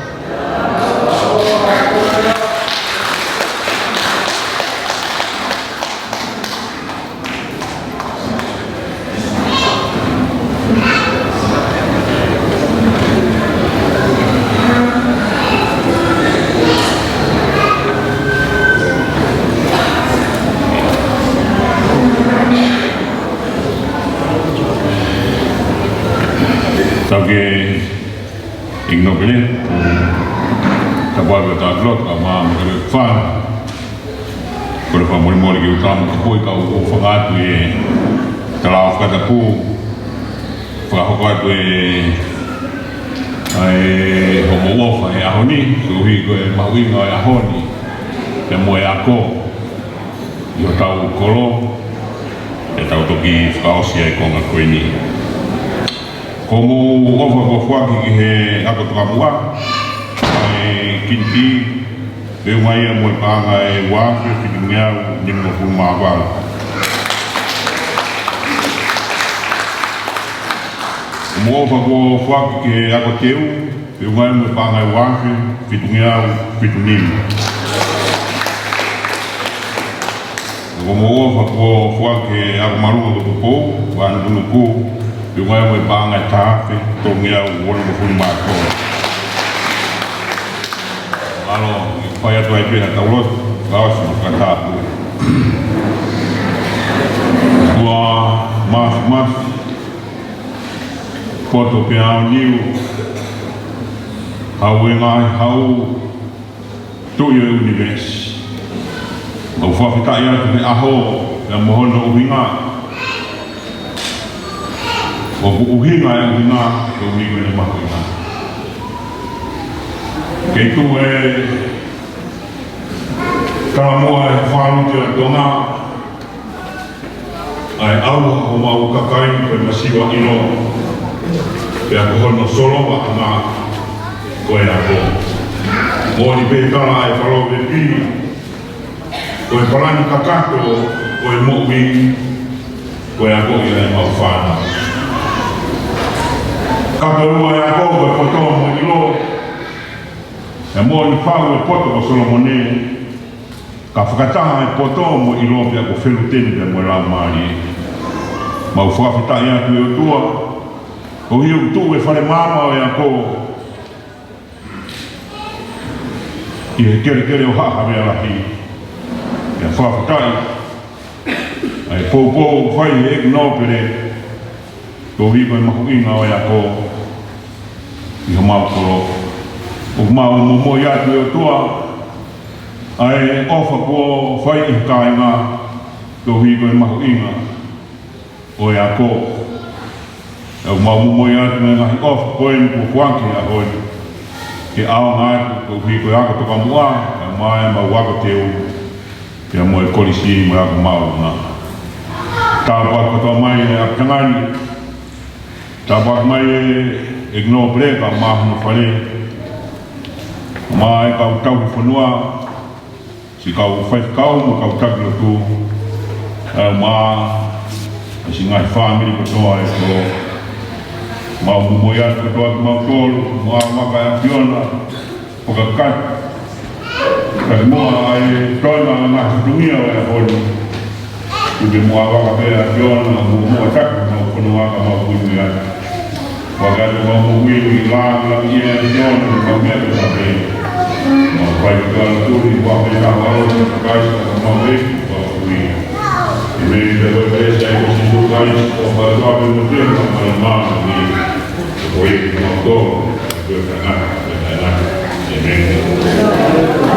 Tau ke ʻEiki Nōpele, Mālō e fai. Kole fakamolemole ke u tala mo kapui ka u ʻofa atu e tala fakatapu. Fakahoko atu e, ʻa e hoʻomou ʻofa he ʻaho ni, koeʻuhi ko e mahuʻinga ʻo e ʻaho ni, pea mo e ako ʻi hotau kolo, pea tau toki fakaʻosi ʻa e konga ko eni. Ko hoʻomou ʻofa kuo foaki ki he ako tokamuʻa, ʻa e kinitī, feʻunga ia mo e paʻanga ʻe ua afe fitungeau nimangofulu mā valu. Ko hoʻomou ʻofa kuo foaki ki he ako teu, feʻunga ia mo e paʻanga ʻe ua afe fitungeau fitu nima. Ko hoʻomou ʻofa kuo foaki ki he ako māʻolunga ko Tupou, Vanukunuku, feʻunga ia mo e paʻanga ʻe taha afe tolungeau onongofulu mā tolu. Mālō, ʻi he fai atu ai pē ʻetau lotu, fakaʻosi mo e fakatapu. ʻOtua Māfimafi, poto pea aoniu, Hau ʻo e ngaahi hau, Tuʻi ʻo e ʻunivēsi. ʻOku mau fakafetaʻi atu he ʻaho, pea mo hono ʻuhinga. ʻOku ʻuhinga e ʻuhinga, koeʻuhi ko ʻene mahuʻinga. Kei tuʻu e talamuʻa ʻa e Fakaluti ʻo Tonga, ʻa e ʻauha ʻo homau kakai ko e masiva ʻilo, pea ko hono solovaʻanga ko e ako. Moʻoni pē tala ʻa e palōvepi, ko e palani kakato ʻo e moʻui, ko e ako ia ʻa ʻemau fānau. Kato ua e ako ko e poto mo e ʻilo, pea moʻoni fau e poto ko Solomone, ka fakataha e poto mo e ʻilo pea ko feluteni pea mo e laumālie. Mau fakafetaʻi atu ʻe ʻOtua, koeʻuhi ʻoku tuʻu e fale maama ʻo e ako ʻi he kelekele ʻo Haʻa Havea Lahi. Pea fakafetaʻi ʻa e poupou ʻoku fai ʻe he ʻEiki Nōpele, koeʻuhi ko e mahuʻinga ʻo e ako ʻi homau kolo. ʻOku mau momoi atu ʻe ʻOtua ʻa e ʻofa kuo fai ʻi he kāinga, koeʻuhi ko e mahuʻinga ʻo e ako. ʻOku mau momoi atu e ngaahi ʻofa ko eni kuo foaki he ʻaho ni, ke ʻaonga atu koeʻuhi ko e ako tokamuʻa, pea mo ʻemau ako teu, pea mo e kolisi mo e ako māʻolunga. Tāpuaki kotoa mai e ʻapitanga ni. Tāpuaki mai e ʻEiki Nōpele kae ʻumaʻā hono fale, mo e kau tauhi fonua, siʻi kau faifekau mo e kau taki lotu, kae ʻumaʻā siʻi ngaahi fāmili kotoa ʻo e kolo. Mau momoi atu kotoa kimautolu, mo e ʻAvaka ʻa e ʻAfiona, Fakakakato. Kae ʻumaʻā ʻa e toenga ʻo e ngaahi fatongia ʻo e ʻaho ni. Tuku ke muʻa ʻAvaka pē ʻa e ʻAfiona, mo muʻa taki, mo fononga ka mau kuini atu. Fakakakato mau moʻui ʻi he lāngilangi ʻa e ʻAfiona, mo e meʻa kotoa pē. Mau fai kotoa ʻa e tui, ʻi he huafa ʻo e ʻAlo, Sīsū Kalaisi, ko homau ʻEiki, ko homau Fakamoʻui. ʻĒmeni. Pea ko e kelesi ʻa e ʻEiki ko Sīsū Kalaisi, ʻofa ʻa e ʻOtua, pea mo e ʻofa ʻa e Laumālie Māʻoniʻoni, ko ia ʻiate kimoutolu, ko e taʻengata, ko e taʻengata. ʻĒmeni.